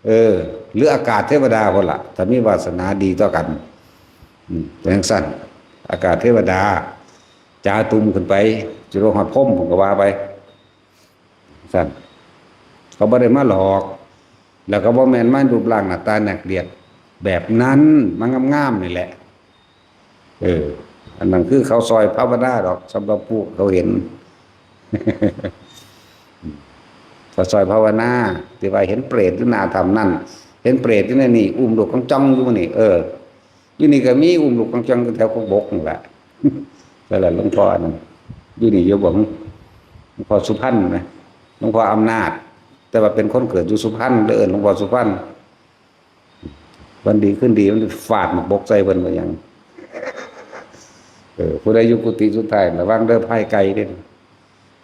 เออ หรืออากาศเทวดาพุ้นล่ะ ถ้ามีวาสนาดีต่อกัน อืม เป็นจั่งซั้น อากาศเทวดา จาตุมขึ้นไป จรดฮอดพรหมพุ้นก็ว่าไป ซั่น เขาบ่ได้มาหลอก แล้วก็บ่แม่นมารูปร่างหน้าตาน่าเกลียดแบบนั้น มางามๆ นี่แหละ เออ อันนั้นคือเขาซอยภาวนาดอก สำหรับผู้เขาเห็น เขาซอยภาวนา ที่ว่าเห็นเปรตอยู่หน้าถ้ำนั่น เห็นเปรตอยู่ในนี่ อุ้มลูกกองจ้องอยู่นี่ เออ อยู่นี่ก็มีอุ้มลูกกองจ้องแถวกกบกนั่นแหละ นั่นแหละหลวงพ่ออันนั้น อยู่นี่อยู่บ่ หลวงพ่อสุพรรณนะ หลวงพ่ออำนาจ แต่ว่าเป็นคนเกิดอยู่สุพรรณ เลยเอิ้นหลวงพ่อสุพรรณ วันดีคืนดีมันฟาดหมากบกใส่เพิ่นว่าหยัง เออ ผู้ใดอยู่กุฏิสุดท้าย ระวังเด้อ พายไก่เด้อ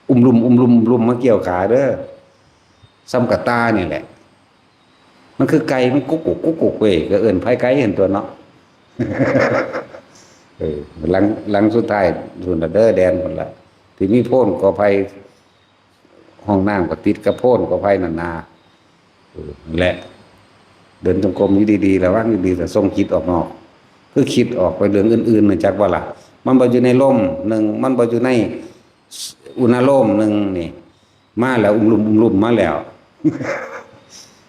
อุ้มลุม อุ้มลุม อุ้มลุมมาเกี่ยวขาเด้อ ส่ำกะต่านี่แหละ มันคือไก่ มันกุกกุกกุกกุกเว้ย ก็เอิ้นพายไก่หั้นตั๊วเนาะ เออ หลัง หลังสุดท้ายพุ้นล่ะเด้อ แดนพุ้นล่ะ ที่มีโพนกอไผ่ ห้องน้ำก็ติดกับโพนกอไผ่นั่นนา เออ นั่นแหละ เดินจงกรมอยู่ดีๆ ระวังอยู่ดี แต่ส่งจิตออกนอก คือคิดออกไปเรื่องอื่นๆ น่ะ จักว่าล่ะ มันบ่อยู่ในลมหนึ่ง มันบ่อยู่ในอุณาโลมหนึ่งนี่ มาแล้ว อุ้มลุม อุ้มลุมมาแล้ว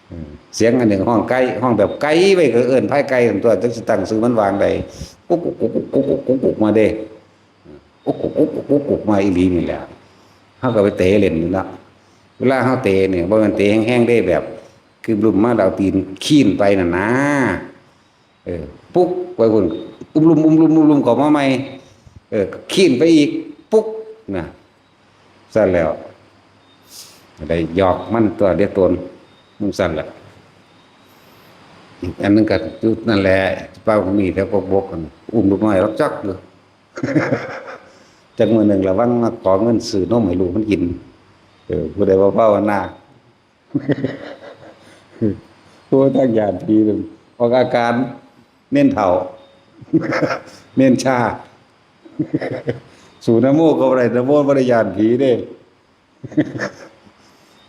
เออ เสียงอันหนึ่งห้องไกล ห้องแบบไกลไว้ก็เอิ้นพายไก่ตั๊ว จักสิตั้งชื่อมันว่าจั่งใด กุกกุกกุกกุกกุกกุกกุกมาเด้ กุกกุกกุกกุกกุกกุกมาอีหลีนี่แหละ เฮาก็ไปเตะเล่นอยู่เนาะ เวลาเฮาเตะเนี่ย บ่แม่นเตะแฮงๆ เด้ แบบ คือลุมมาแล้วเอาตีนคีนไปนั่นนะ เออ ปุ๊กไปพุ้น อุ้มลุม อุ้มลุม อุ้มลุม เข้ามาใหม่ เออ คีนไปอีก ปุ๊ก น่ะ ซั่นแล้ว ได้หยอกมันตั๊วเดียวตน มึงซั่นแหละ อีกอันหนึ่งก็อยู่นั่นแหละ เป้าก็มีแถวกกบกนั่น อุ้มลูกน้อยล็อกจักอยู่ จักมื้อหนึ่งระวังมาขอเงินซื้อนมให้ลูกมันกิน เออ ผู้ใดว่าภาวนา โอ้ย ทางย้านผีนั่น ออกอาการ เน้นเฒ่า เน้นชา สู้นะโมก็บ่ได้ นะโมบ่ได้ย้านผีเด้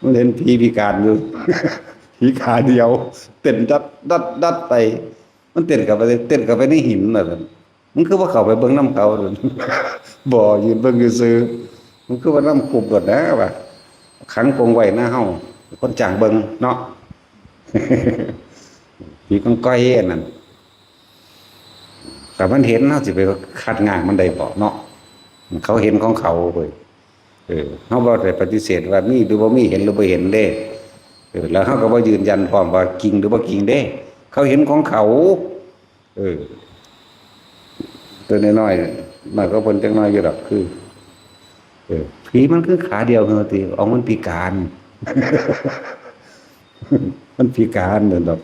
มันเห็นผีพิการอยู่ ผีขาเดียว เต้นดัดดัดดัดไป มันเต้นเข้าไป เต้นเข้าไปในหินน่ะ มันคือว่าเข้าไปเบิ่งนำเขา บ่ ยืนเบิ่งซื่อๆ มันคือว่านำคุบโลดนะว่า ขังกรงไว้นะเฮา คนจ้างเบิ่งเนาะ ผีกองกอยอันนั้น ถ้ามันเห็น เฮาสิไปขัดง้างมันได้บ่เนาะ เขาเห็นของเขาเว้ย เออ เฮาบ่ได้ปฏิเสธว่ามีหรือบ่มี เห็นหรือบ่เห็นเด้ เออ แล้วเฮาก็บ่ยืนยันพร้อมว่าจริงหรือบ่จริงเด้ เขาเห็นของเขา เออ ตัวน้อยๆ น้อยกว่าเพิ่นจักหน่อยอยู่ดอก คือ เออ ผีมันคือขาเดียว เฮาติ เอามันพิการ มันพิการนั่นดอก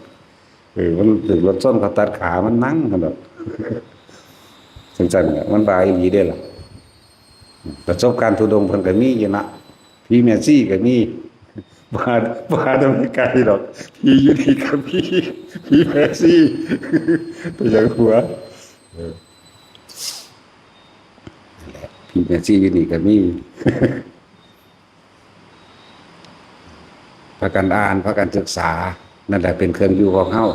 เออ มันถืกรถชนเขาตัดขามันนั่งนั่นดอก จั่งซั่นน่ะ มันว่าอีหลีเด้ล่ะ ประสบการณ์ธุดงค์เพิ่นก็มีอยู่นะ ผีแม่ชีก็มี บ่ว่า บ่ว่าแต่ไม่ไกลดอก ผีอยู่นี่ก็มี ผีแม่ชี แต่อย่างหัว เออ นั่นแหละ ผีแม่ชีอยู่นี่ก็มี พากันอ่าน พากันศึกษา นั่นแหละเป็นเครื่องอยู่ของเฮา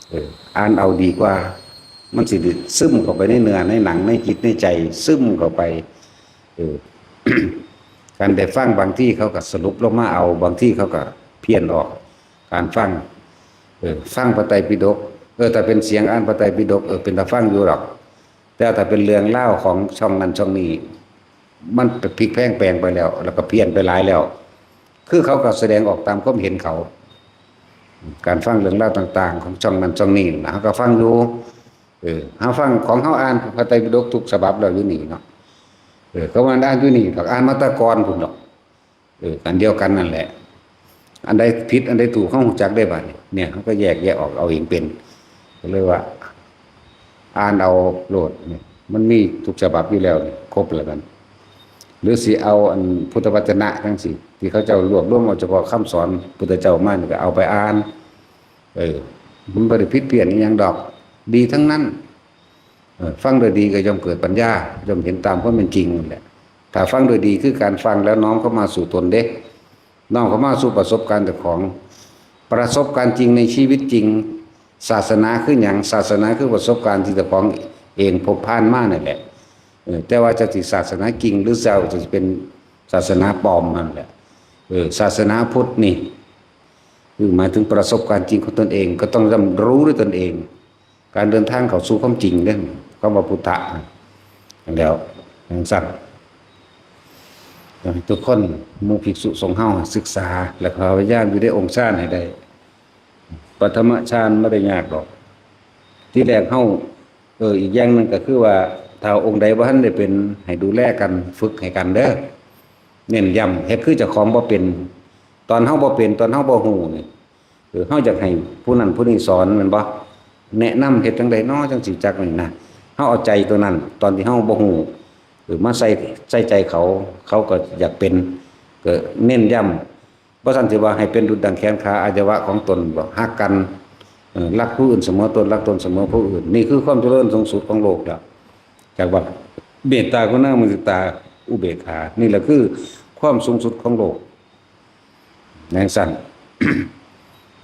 เออ อ่านเอาดีกว่า มันสิซึมเข้าไปในเนื้อในหนังในจิตในใจ ซึมเข้าไป เออ การได้ฟังบางทีเขาก็สรุปลงมาเอา บางทีเขาก็เพี้ยนออก การฟัง เออ ฟังพระไตรปิฎก เออ ถ้าเป็นเสียงอ่านพระไตรปิฎก เออ เป็นตาฟังอยู่ดอก แต่ถ้าเป็นเรื่องราวของช่องนั้นช่องนี้ มันพลิกแพลงแปลงไปแล้ว แล้วก็เพี้ยนไปหลายแล้ว คือเขาก็แสดงออกตามความเห็นเขา การฟังเรื่องราวต่างๆ ของช่องนั้นช่องนี้นะ เขาก็ฟังอยู่ เออ เฮาฟังของเฮาอ่านพระไตรปิฎกทุกฉบับแล้วอยู่นี่เนาะ เออ เขาว่าอ่านอยู่นี่ดอก อ่านมาแต่ก่อนพุ้นดอก เออ อันเดียวกันนั่นแหละ อันใดผิด อันใดถูก เฮารู้จักได้บัดนี้ เนี่ย เฮาก็แยกแยะออกเอาเองเป็น ก็เลยว่า อ่านเอาโลดนี่ มันมีทุกฉบับอยู่แล้วนี่ ครบแล้วกัน หรือสิเอาอันพุทธวจนะจั่งซี้ ที่เขาเจ้ารวบรวมเอาเฉพาะคำสอนพุทธเจ้ามานี่ก็เอาไปอ่าน เออ มันบ่ได้ผิดเพี้ยนอิหยังดอก ดีทั้งนั้น เออ ฟังโดยดีก็ย่อมเกิดปัญญา ย่อมเห็นตามความเป็นจริงนั่นแหละ ถ้าฟังโดยดีคือการฟังแล้วน้อมเข้ามาสู่ตนเด้ น้อมเข้ามาสู่ประสบการณ์เจ้าของ ประสบการณ์จริงในชีวิตจริง ศาสนาคือหยัง ศาสนาคือประสบการณ์ที่เจ้าของเองพบผ่านมานั่นแหละ เออ แต่ว่าจะสิศาสนาจริงหรือเจ้าจะเป็นศาสนาปลอมนั่นแหละ เออ ศาสนาพุทธนี่ คือหมายถึงประสบการณ์จริงของตนเอง ก็ต้องเริ่มรู้ด้วยตนเอง การเดินทางเข้าสู่ความจริงเด้ คำว่าพุทธะ แล้วจั่งซั่น อยากให้ทุกคน หมู่ภิกษุสงฆ์เฮาศึกษา และก็พยายามอยู่ในองค์ฌานให้ได้ ปฐมฌานบ่ได้ยากดอก ที่แรกเฮา เออ อีกอย่างหนึ่งก็คือว่า ถ้าองค์ใดบ่ทันได้เป็น ให้ดูแลกัน ฝึกให้กันเด้อ เน้นย้ำ เฮ็ดคือเจ้าของบ่เป็น ตอนเฮาบ่เป็น ตอนเฮาบ่ฮู้นี่ เออ เฮาอยากให้ผู้นั้นผู้นี้สอนแม่นบ่ แนะนำเฮ็ดจั่งใดน้อจั่งสิจักนี่นะ เฮาเอาใจตัวนั้น ตอนที่เฮาบ่ฮู้ เออ มาใส่ ใส่ใจเขา เขาก็อยากเป็น ก็เน้นย้ำ บ่ซั้นสิว่าให้เป็นดุจดังแขนขาอวัยวะของตนบ่ ฮักกัน เออ รักผู้อื่นเสมอตน รักตนเสมอผู้อื่น นี่คือความเจริญสูงสุดของโลกแล้ว จากว่าเมตตากรุณามุทิตาอุเบกขา นี่แหละคือความสูงสุดของโลก จั่งซั่น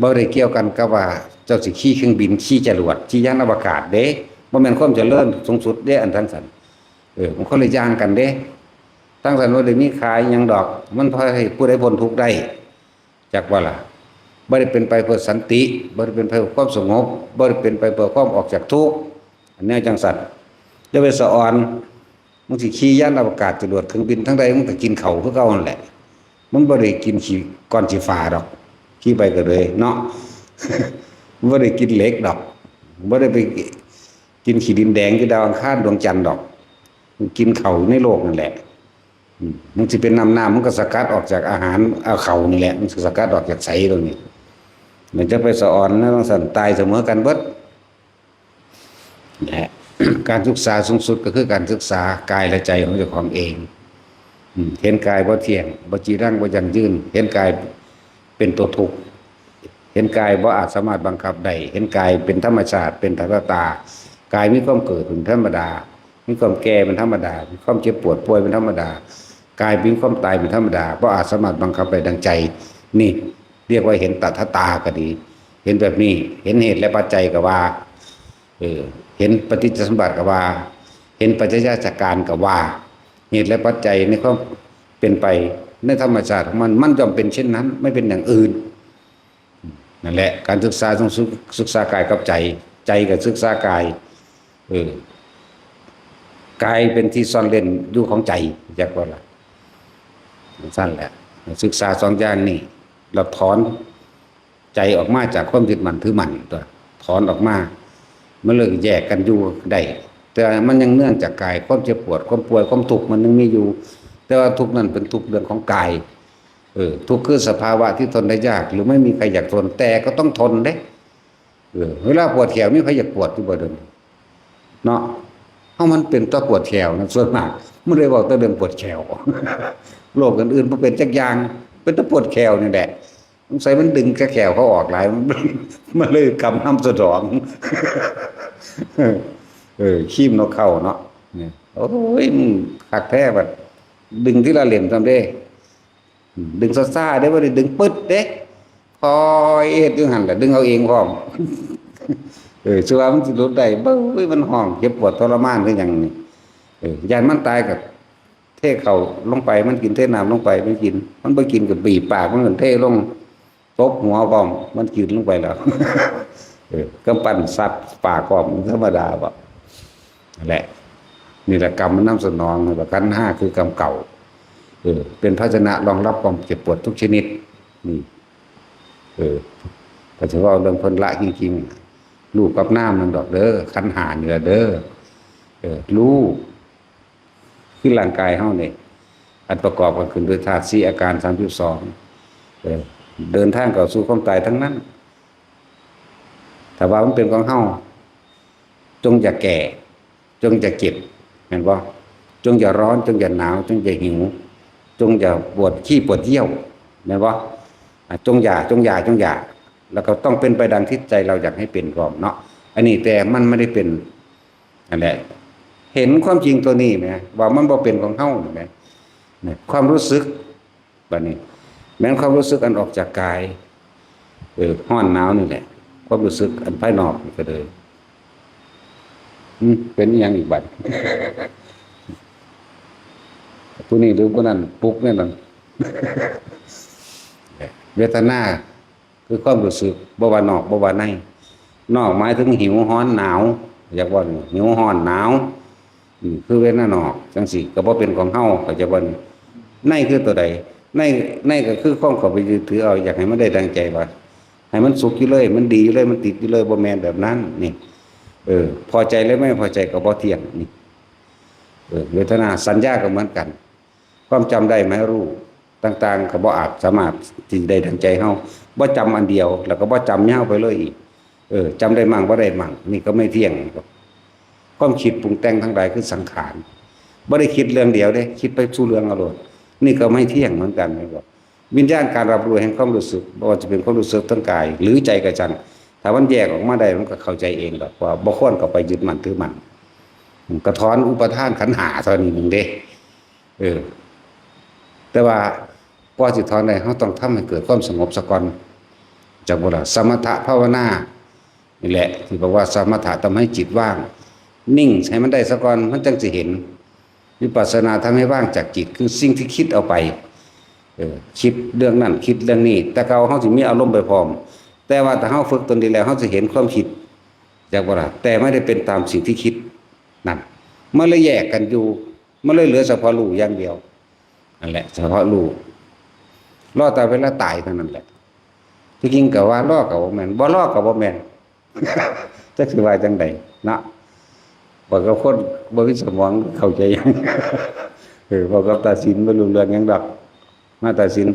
บ่ได้เกี่ยวกันกับว่าเจ้าสิขี่เครื่องบิน ขี่จรวด ขี่ยานอวกาศเด้ บ่แม่นความเจริญสูงสุดเด้ อันจั่งซั่น เออ มันคนละอย่างกันเด้ จั่งซั่นบ่ได้มีค่าอิหยังดอก มันพอให้ผู้ใดพ้นทุกข์ได้ จักว่าล่ะ บ่ได้เป็นไปเพื่อสันติ บ่ได้เป็นไปเพื่อความสงบ บ่ได้เป็นไปเพื่อความออกจากทุกข์ อันแนวจั่งซั่น อย่าไปสะออน มึงสิขี่ยานอวกาศ จรวด เครื่องบินทางใด มึงก็กินข้าวคือเก่านั่นแหละ มึงบ่ได้กินขี้ก้อนขี้ฟ้าดอก ขี่ไปก็เลยเนาะ บ่ได้กินเหล็กดอก บ่ได้ไปกินขี้ดินแดงอยู่ดาวอังคารดวงจันทร์ดอก มึงกินข้าวในโลกนั่นแหละ อืม มึงสิเป็นน้ำ น้ำ มึงก็สกัดออกจากอาหาร เอาข้าวนี่แหละ มึงสิสกัดออกจากไสตรงนี้ มันจะไปสะออนนะ จั่งซั่น ตายเสมอกันเบิด และ การศึกษาสูงสุดก็คือการศึกษากายและใจของเจ้าของเอง อืม เห็นกายบ่เที่ยง บ่จีรัง บ่ยั่งยืน เห็นกายเป็นตัวทุกข์ เห็นกายบ่อาจสามารถบังคับได้ เห็นกายเป็นธรรมชาติ เป็นธรรมชาตา กายมีความเกิดเป็นธรรมดา มีความแก่เป็นธรรมดา มีความเจ็บปวดป่วยเป็นธรรมดา กายมีความตายเป็นธรรมดา บ่อาจสามารถบังคับได้ดังใจ นี่เรียกว่าเห็นตถาตาก็ดี เห็นแบบนี้ เห็นเหตุและปัจจัยก็ว่า เออ เห็นปฏิจจสมบัติก็ว่า เห็นปัจจัยจากการก็ว่า เหตุและปัจจัยในความเป็นไปในธรรมชาติของมัน มันย่อมเป็นเช่นนั้น ไม่เป็นอย่างอื่น นั่นแหละ การศึกษาต้องศึก ศึกษากายกับใจ ใจก็ศึกษากาย เออ กายเป็นที่ซ่อนเร้นอยู่ของใจ จักว่าล่ะ จั่งซั่นแหละ ศึกษาสองอย่างนี้ แล้วถอนใจออกมาจากความยึดมั่นถือมั่นตัว ถอนออกมา มันเลยแยกกันอยู่ได้ แต่มันยังเนื่องจากกาย ความเจ็บปวด ความป่วย ความทุกข์มันยังมีอยู่ แต่ว่าทุกข์นั้นเป็นทุกข์เรื่องของกาย เออ ทุกข์คือสภาวะที่ทนได้ยาก หรือไม่มีใครอยากทน แต่ก็ต้องทนเด้ เออ เวลาปวดแขวมีใครอยากปวดอยู่บ่เดี๋ยวนี้ เนาะ เฮามันเป็นตาปวดแขวนะ ส่วนมาก มันเลยเว้าแต่เรื่องปวดแขว โรคอื่นๆบ่เป็นจักอย่าง เป็นตาปวดแขวนี่แหละ สงสัยมันดึงแขวเขาออกหลาย มันเลยกำนำสนอง เออ ครีมนกเขาเนาะ เนี่ย โอ้ย มึงคักแท้บัด ดึงทีละเล่มซ้ำเด้ ดึงซ่าๆเด้ บ่ได้ดึงปึ๊ดเด้ คอยเฮ็ดอยู่หั่นแหละ ดึงเอาเองพร้อม เออ สิว่ามันสิหลุดได้ เบ้ย มันฮ้อง เจ็บปวดทรมานคือหยังนี่ เออ ย้านมันตายก็เทเข้าลงไป มันกิน เทน้ำลงไป มันกิน มันบ่กินก็บีบปากมัน เทลง ตบหัวพร้อม มันกินลงไปแล้ว เออ กำปั้นสัตว์ปากพร้อม ธรรมดาบ่ นั่นแหละ นี่แหละกรรมมันนำสนอง นี่แหละขันธ์ห้าคือกรรมเก่า เออ เป็นภาชนะรองรับความเจ็บปวดทุกชนิด นี่ เออ ก็สิเว้าเรื่องเพิ่นละจริงๆ รูปกับนามนั่นดอกเด้อ ขันธ์ห้านี่ล่ะเด้อ เออ รูป คือร่างกายเฮานี่ อันประกอบกันขึ้นด้วยธาตุสี่ อาการสามสิบสอง เออ เดินทางเข้าสู่ความตายทั้งนั้น ถ้าว่ามันเป็นของเฮา จงอย่าแก่ จงอย่าเจ็บ แม่นบ่ จงอย่าร้อน จงอย่าหนาว จงอย่าหิว จงอย่าปวดขี้ปวดเยี่ยว แม่นบ่ อ่ะ จงอย่า จงอย่า จงอย่า แล้วก็ต้องเป็นไปดังที่ใจเราอยากให้เป็นพร้อมเนาะ อันนี้แต่มันไม่ได้เป็น นั่นแหละ เห็นความจริงตัวนี้ไหม ว่ามันบ่เป็นของเฮาไหม เนี่ย ความรู้สึก บัดนี้ แม้นความรู้สึกอันออกจากกาย เออ ร้อนหนาวนี่แหละ ความรู้สึกอันภายนอกนี่ก็เลย อืม เป็นอีหยังอีกบัด ผู้นี้หรือผู้นั้น ปลุกแน่นอน เวทนา คือความรู้สึก บ่ว่านอก บ่ว่าใน นอกหมายถึงหิว ร้อน หนาว อยากว่าหิว ร้อน หนาว อืม คือเวทนานอก จังซี้ ก็บ่เป็นของเฮา เข้าใจบ่นี่ ในคือตัวใด ใน ในก็คือความเข้าไปยึดถือเอา อยากให้มันได้ดังใจว่า ให้มันสุขอยู่เลย มันดีอยู่เลย มันติดอยู่เลย บ่แม่นแบบนั้น นี่ เออ พอใจและไม่พอใจก็บ่เที่ยง นี่ เออ เวทนา สัญญาก็เหมือนกัน ความจำได้หมายรู้ต่างๆ ก็บ่อาจสามารถที่ได้ดังใจเฮา บ่จำอันเดียว แล้วก็บ่จำยาวไปเลยอีก เออ จำได้มั่งบ่ได้มั่ง นี่ก็ไม่เที่ยง ความคิดปรุงแต่งทั้งหลายคือสังขาร บ่ได้คิดเรื่องเดียวเด้ คิดไปสู่เรื่องเอาโลด นี่ก็ไม่เที่ยงเหมือนกัน แม่นบ่ วิญญาณการรับรู้แห่งความรู้สึก บ่ว่าจะเป็นความรู้สึกทางกาย หรือใจก็ช่าง ถ้ามันแยกออกมาได้ มันก็เข้าใจเองดอกว่าบ่ควรเข้าไปยึดมั่นถือมั่น ก็ถอนอุปาทานขันธ์ห้าเท่านี้หนึ่งเด้ เออ แต่ว่ากว่าสิถอนได้ เราต้องทำให้เกิดความสงบซะก่อน จักบ่ล่ะ สมถะภาวนา นี่แหละ ที่บอกว่าสมถะทำให้จิตว่าง นิ่งให้มันได้ซะก่อน มันจังสิเห็น วิปัสสนาทำให้ว่างจากจิต คือสิ่งที่คิดเอาไป เออ คิดเรื่องนั้น คิดเรื่องนี้ แต่เก่าเราสิมีอารมณ์ไปพร้อม แต่ว่าถ้าเราฝึกตนดีแล้ว เราจะเห็นความคิด จักบ่ล่ะ แต่ไม่ได้เป็นตามสิ่งที่คิด นั่น มันเลยแยกกันอยู่ มันเลยเหลือเฉพาะรู้อย่างเดียว นั่นแหละ เฉพาะรู้ รอแต่เวลาตายเท่านั้นแหละ ที่จริงก็ว่ารอก็บ่แม่น บ่รอก็บ่แม่น จักสิว่าจังใดเนาะ บอกกับคนบ่มีสมองเข้าใจหยัง เออ บอกกับตาสินบ่รู้เรื่องหยังดอก มาตาสิน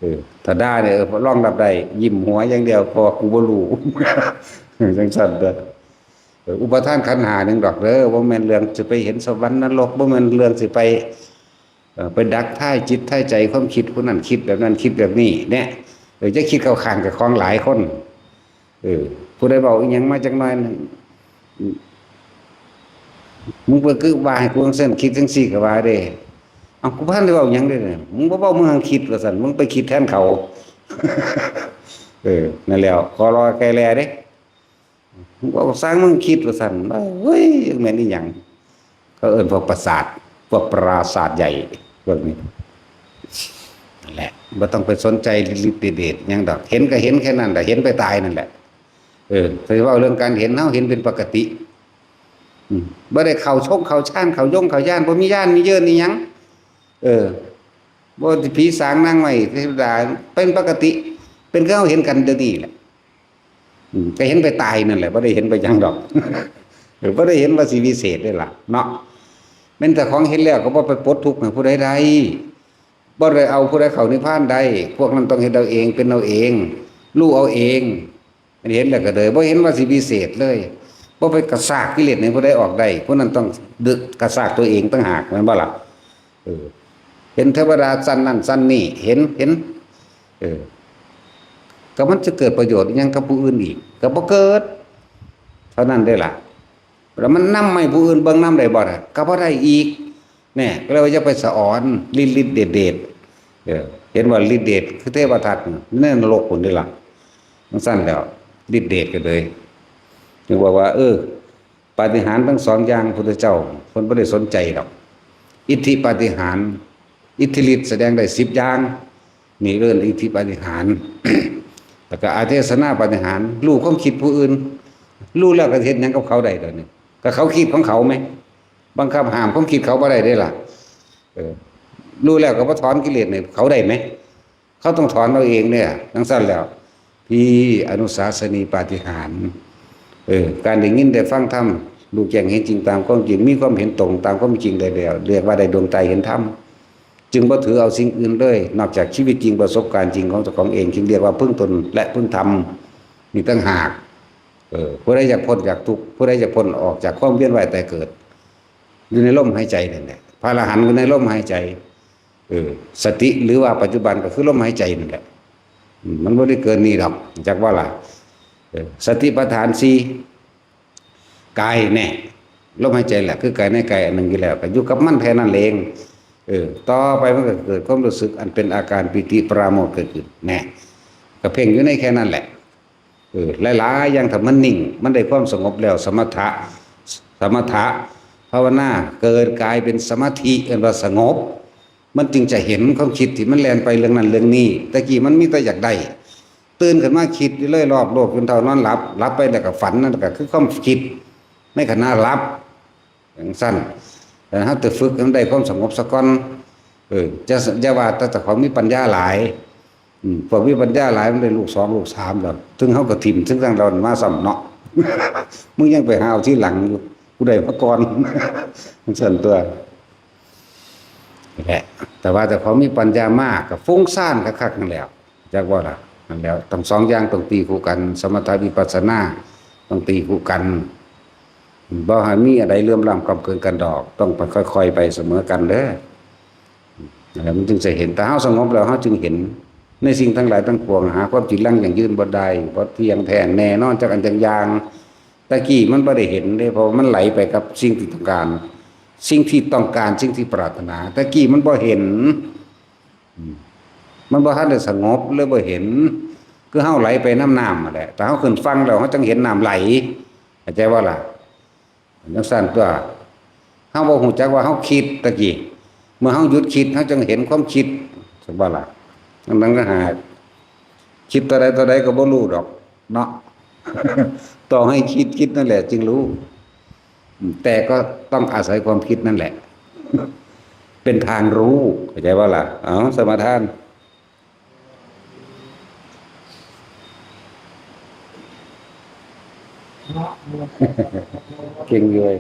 เออ ถ้าด่าเนี่ย เออ รองรับได้ ยิ้มหัวอย่างเดียว เพราะว่ากูบ่รู้ จังซั่นเด้อ เออ อุปาทานขันธ์ห้าหนึ่งดอกเด้อ บ่แม่นเรื่องสิไปเห็นสวรรค์นรก บ่แม่นเรื่องสิไป เอ่อ ไปดักทายจิตทายใจความคิด ผู้นั้นคิดแบบนั้นคิดแบบนี้ เนี่ย เออ จะคิดเข้าข้างกับของหลายคน เออ ผู้ใดเว้าอีหยังมาจักหน่อยหนึ่ง มึงไปกึว่าให้กูจังซั่น คิดจังซี่ก็ว่าเด้ เอ้า กูบ่ทันได้เว้าหยังเด้ มึงบ่เว้า มึงหังคิดว่าซั่น มึงไปคิดแทนเขา เออ นั่นแหละ คอรอแกแลเด้ มึงเว้าสร้าง มึงคิดว่าซั่น เฮ้ย แม่นอีหยัง เขาเอิ้นพวกประสาท พวกปราสาทใหญ่ พวกนี้ นั่นแหละ บ่ต้องไปสนใจฤทธิ์เดชหยังดอก เห็นก็เห็นแค่นั้นแหละ เห็นไปตายนั่นแหละ เออ ถ้าสิเว้าเรื่องการเห็น เฮาเห็นเป็นปกติ อืม บ่ได้เข้าชงเข้าฌาน เข้ายงเข้าญาณ บ่มีญาณมีเยินอีหยัง เออ บ่สิผีสางนางไม้เทวดา เป็นปกติ เป็นคือเฮาเห็นกันเดี๋ยวนี้แหละ อืม ก็เห็นไปตายนั่นแหละ บ่ได้เห็นไปหยังดอก เออ บ่ได้เห็นว่าสิวิเศษเด้ล่ะ เนาะ แม่นแต่ของเห็นแล้วก็บ่ไปปลดทุกข์ให้ผู้ใดได้ บ่ได้เอาผู้ใดเข้านิพพานได้ พวกนั้นต้องเฮ็ดเอาเอง เป็นเอาเอง รู้เอาเอง มันเห็นแล้วก็เลย บ่เห็นว่าสิวิเศษเลย บ่ไปกระซากกิเลสให้ผู้ใดออกได้ ผู้นั้นต้องดึกกระซากตัวเองต่างหาก แม่นบ่ล่ะ เออ เห็นเทวดาชั้นนั้นชั้นนี้ เห็น เห็น เออ ก็มันจะเกิดประโยชน์อิหยังกับผู้อื่นอีก ก็บ่เกิด เท่านั้นเด้ล่ะ แล้วมันนำให้ผู้อื่นเบิ่งนำได้บ่ล่ะ ก็บ่ได้อีก แน่ ก็เลยว่าอย่าไปสะออน ฤทธิ์ฤทธิ์เดชเดช เออ เห็นว่าฤทธิ์เดชคือเทวทัตน่ะ ในนรกพุ้นเด้ล่ะ จั่งซั้นแล้ว ฤทธิ์เดชก็เลย จึงบอกว่า เออ ปาฏิหาริย์ทั้งสองอย่างพุทธเจ้าเพิ่นบ่ได้สนใจดอก อิทธิปาฏิหาริย์ อิทธิฤทธิ์แสดงได้สิบอย่าง นี่เอิ้นอิทธิปาฏิหาริย์ แล้วก็อาเทศนาปาฏิหาริย์ รู้ความคิดผู้อื่น รู้แล้วก็เฮ็ดหยังกับเขาได้เดี๋ยวนี้ ก็เขาคิดของเขาแหม บังคับห้ามความคิดเขาบ่ได้เด้ล่ะ เออ รู้แล้วก็บ่ถอนกิเลสให้เขาได้แหม เขาต้องถอนเอาเองเนี่ย จั่งซั้นแล้ว พีอนุสาสนีปาฏิหาริย์ เออ การได้ยินได้ฟังธรรม รู้แจ้งเห็นจริงตามความจริง มีความเห็นตรงตามความจริงได้แล้ว เรียกว่าได้ดวงตาเห็นธรรม จึงบ่ถือเอาสิ่งอื่นเลย นอกจากชีวิตจริงประสบการณ์จริงของเจ้าของเอง จึงเรียกว่าพึ่งตนและพึ่งธรรม นี่ต่างหาก เออ ผู้ใดอยากพ้นจากทุกข์ ผู้ใดอยากพ้นออกจากความเวียนว่ายตายเกิด อยู่ในลมหายใจนั่นแหละ พระอรหันต์อยู่ในลมหายใจ เออ สติหรือว่าปัจจุบันก็คือลมหายใจนั่นแหละ อืม มันบ่ได้เกินนี้ดอก จักว่าล่ะ เออ สติปัฏฐานสี่ กายแน่ ลมหายใจแหละ คือกายในกายอันหนึ่งอยู่แล้ว ก็อยู่กับมันแค่นั้นเอง เออ ต่อไปมันก็เกิดความรู้สึกอันเป็นอาการปีติปราโมทย์เกิดขึ้น แน่ ก็เพ่งอยู่ในแค่นั้นแหละ เออ หลายๆ อย่างถ้ามันนิ่ง มันได้ความสงบแล้ว สมถะ สมถะ ภาวนา เกิดกลายเป็นสมาธิ เอิ้นว่าสงบ มันจึงจะเห็นความคิดที่มันแล่นไปเรื่องนั้นเรื่องนี้ ตะกี้มันมีแต่อยากได้ ตื่นขึ้นมาคิดอยู่เลยรอบโลกจนเท่านอนหลับ หลับไปแล้วก็ฝัน นั่นก็คือความคิดในขณะหลับ จั่งซั้น แต่เฮาแต่ฝึกให้มันได้ความสงบซะก่อน เออ จะ อย่าว่าแต่เจ้าของมีปัญญาหลาย อืม พวกมีปัญญาหลายมันได้ลูกสองลูกสามแล้ว ถึงเฮาก็ถิ่ม ถึงทางเรามาซ้ำเนาะ มึงยังไปหาเอาทีหลังอยู่ กูได้มาก่อน จั่งซั้นตั๊ว นี่แหละ แต่ว่าเจ้าของมีปัญญามากก็ฟุ้งซ่านคักๆ นั่นแหละ จักว่าล่ะ นั่นแหละ ทั้งสองอย่างต้องตีคู่กัน สมถะวิปัสสนา ต้องตีคู่กัน บ่ให้มีอะไรเหลื่อมล้ำก้ำเกินกันดอก ต้องไปค่อยๆ ไปเสมอกันเด้อ นั่นแหละ มันจึงจะเห็น แต่เฮาสงบแล้วเฮาจึงเห็น ในสิ่งทั้งหลายทั้งปวง หาความจีรังยั่งยืนบ่ได้ บ่เที่ยงแท้แน่นอนจักอันจักอย่าง ตะกี้มันบ่ได้เห็นเด้ เพราะว่ามันไหลไปกับสิ่งที่ต้องการ สิ่งที่ต้องการ สิ่งที่ปรารถนา ตะกี้มันบ่เห็น อืม มันบ่ทันได้สงบเลยบ่เห็น คือเฮาไหลไปนำน้ำนั่นแหละ แต่เฮาขึ้นฝั่งแล้วเฮาจั่งเห็นน้ำไหล เข้าใจบ่ล่ะ จั่งซั้นตั๊ว เฮาบ่ฮู้จักว่าเฮาคิดตะกี้ เมื่อเฮาหยุดคิด เฮาจั่งเห็นความคิด จั่งบ่ล่ะ อันนั้นก็หา คิดตัวใดตัวใดก็บ่รู้ดอกเนาะ ต้องให้คิด คิดนั่นแหละจึงรู้ อืม แต่ก็ต้องอาศัยความคิดนั่นแหละ เป็นทางรู้ เข้าใจบ่ล่ะ เอา สมาทาน เก่งอยู่เว้ย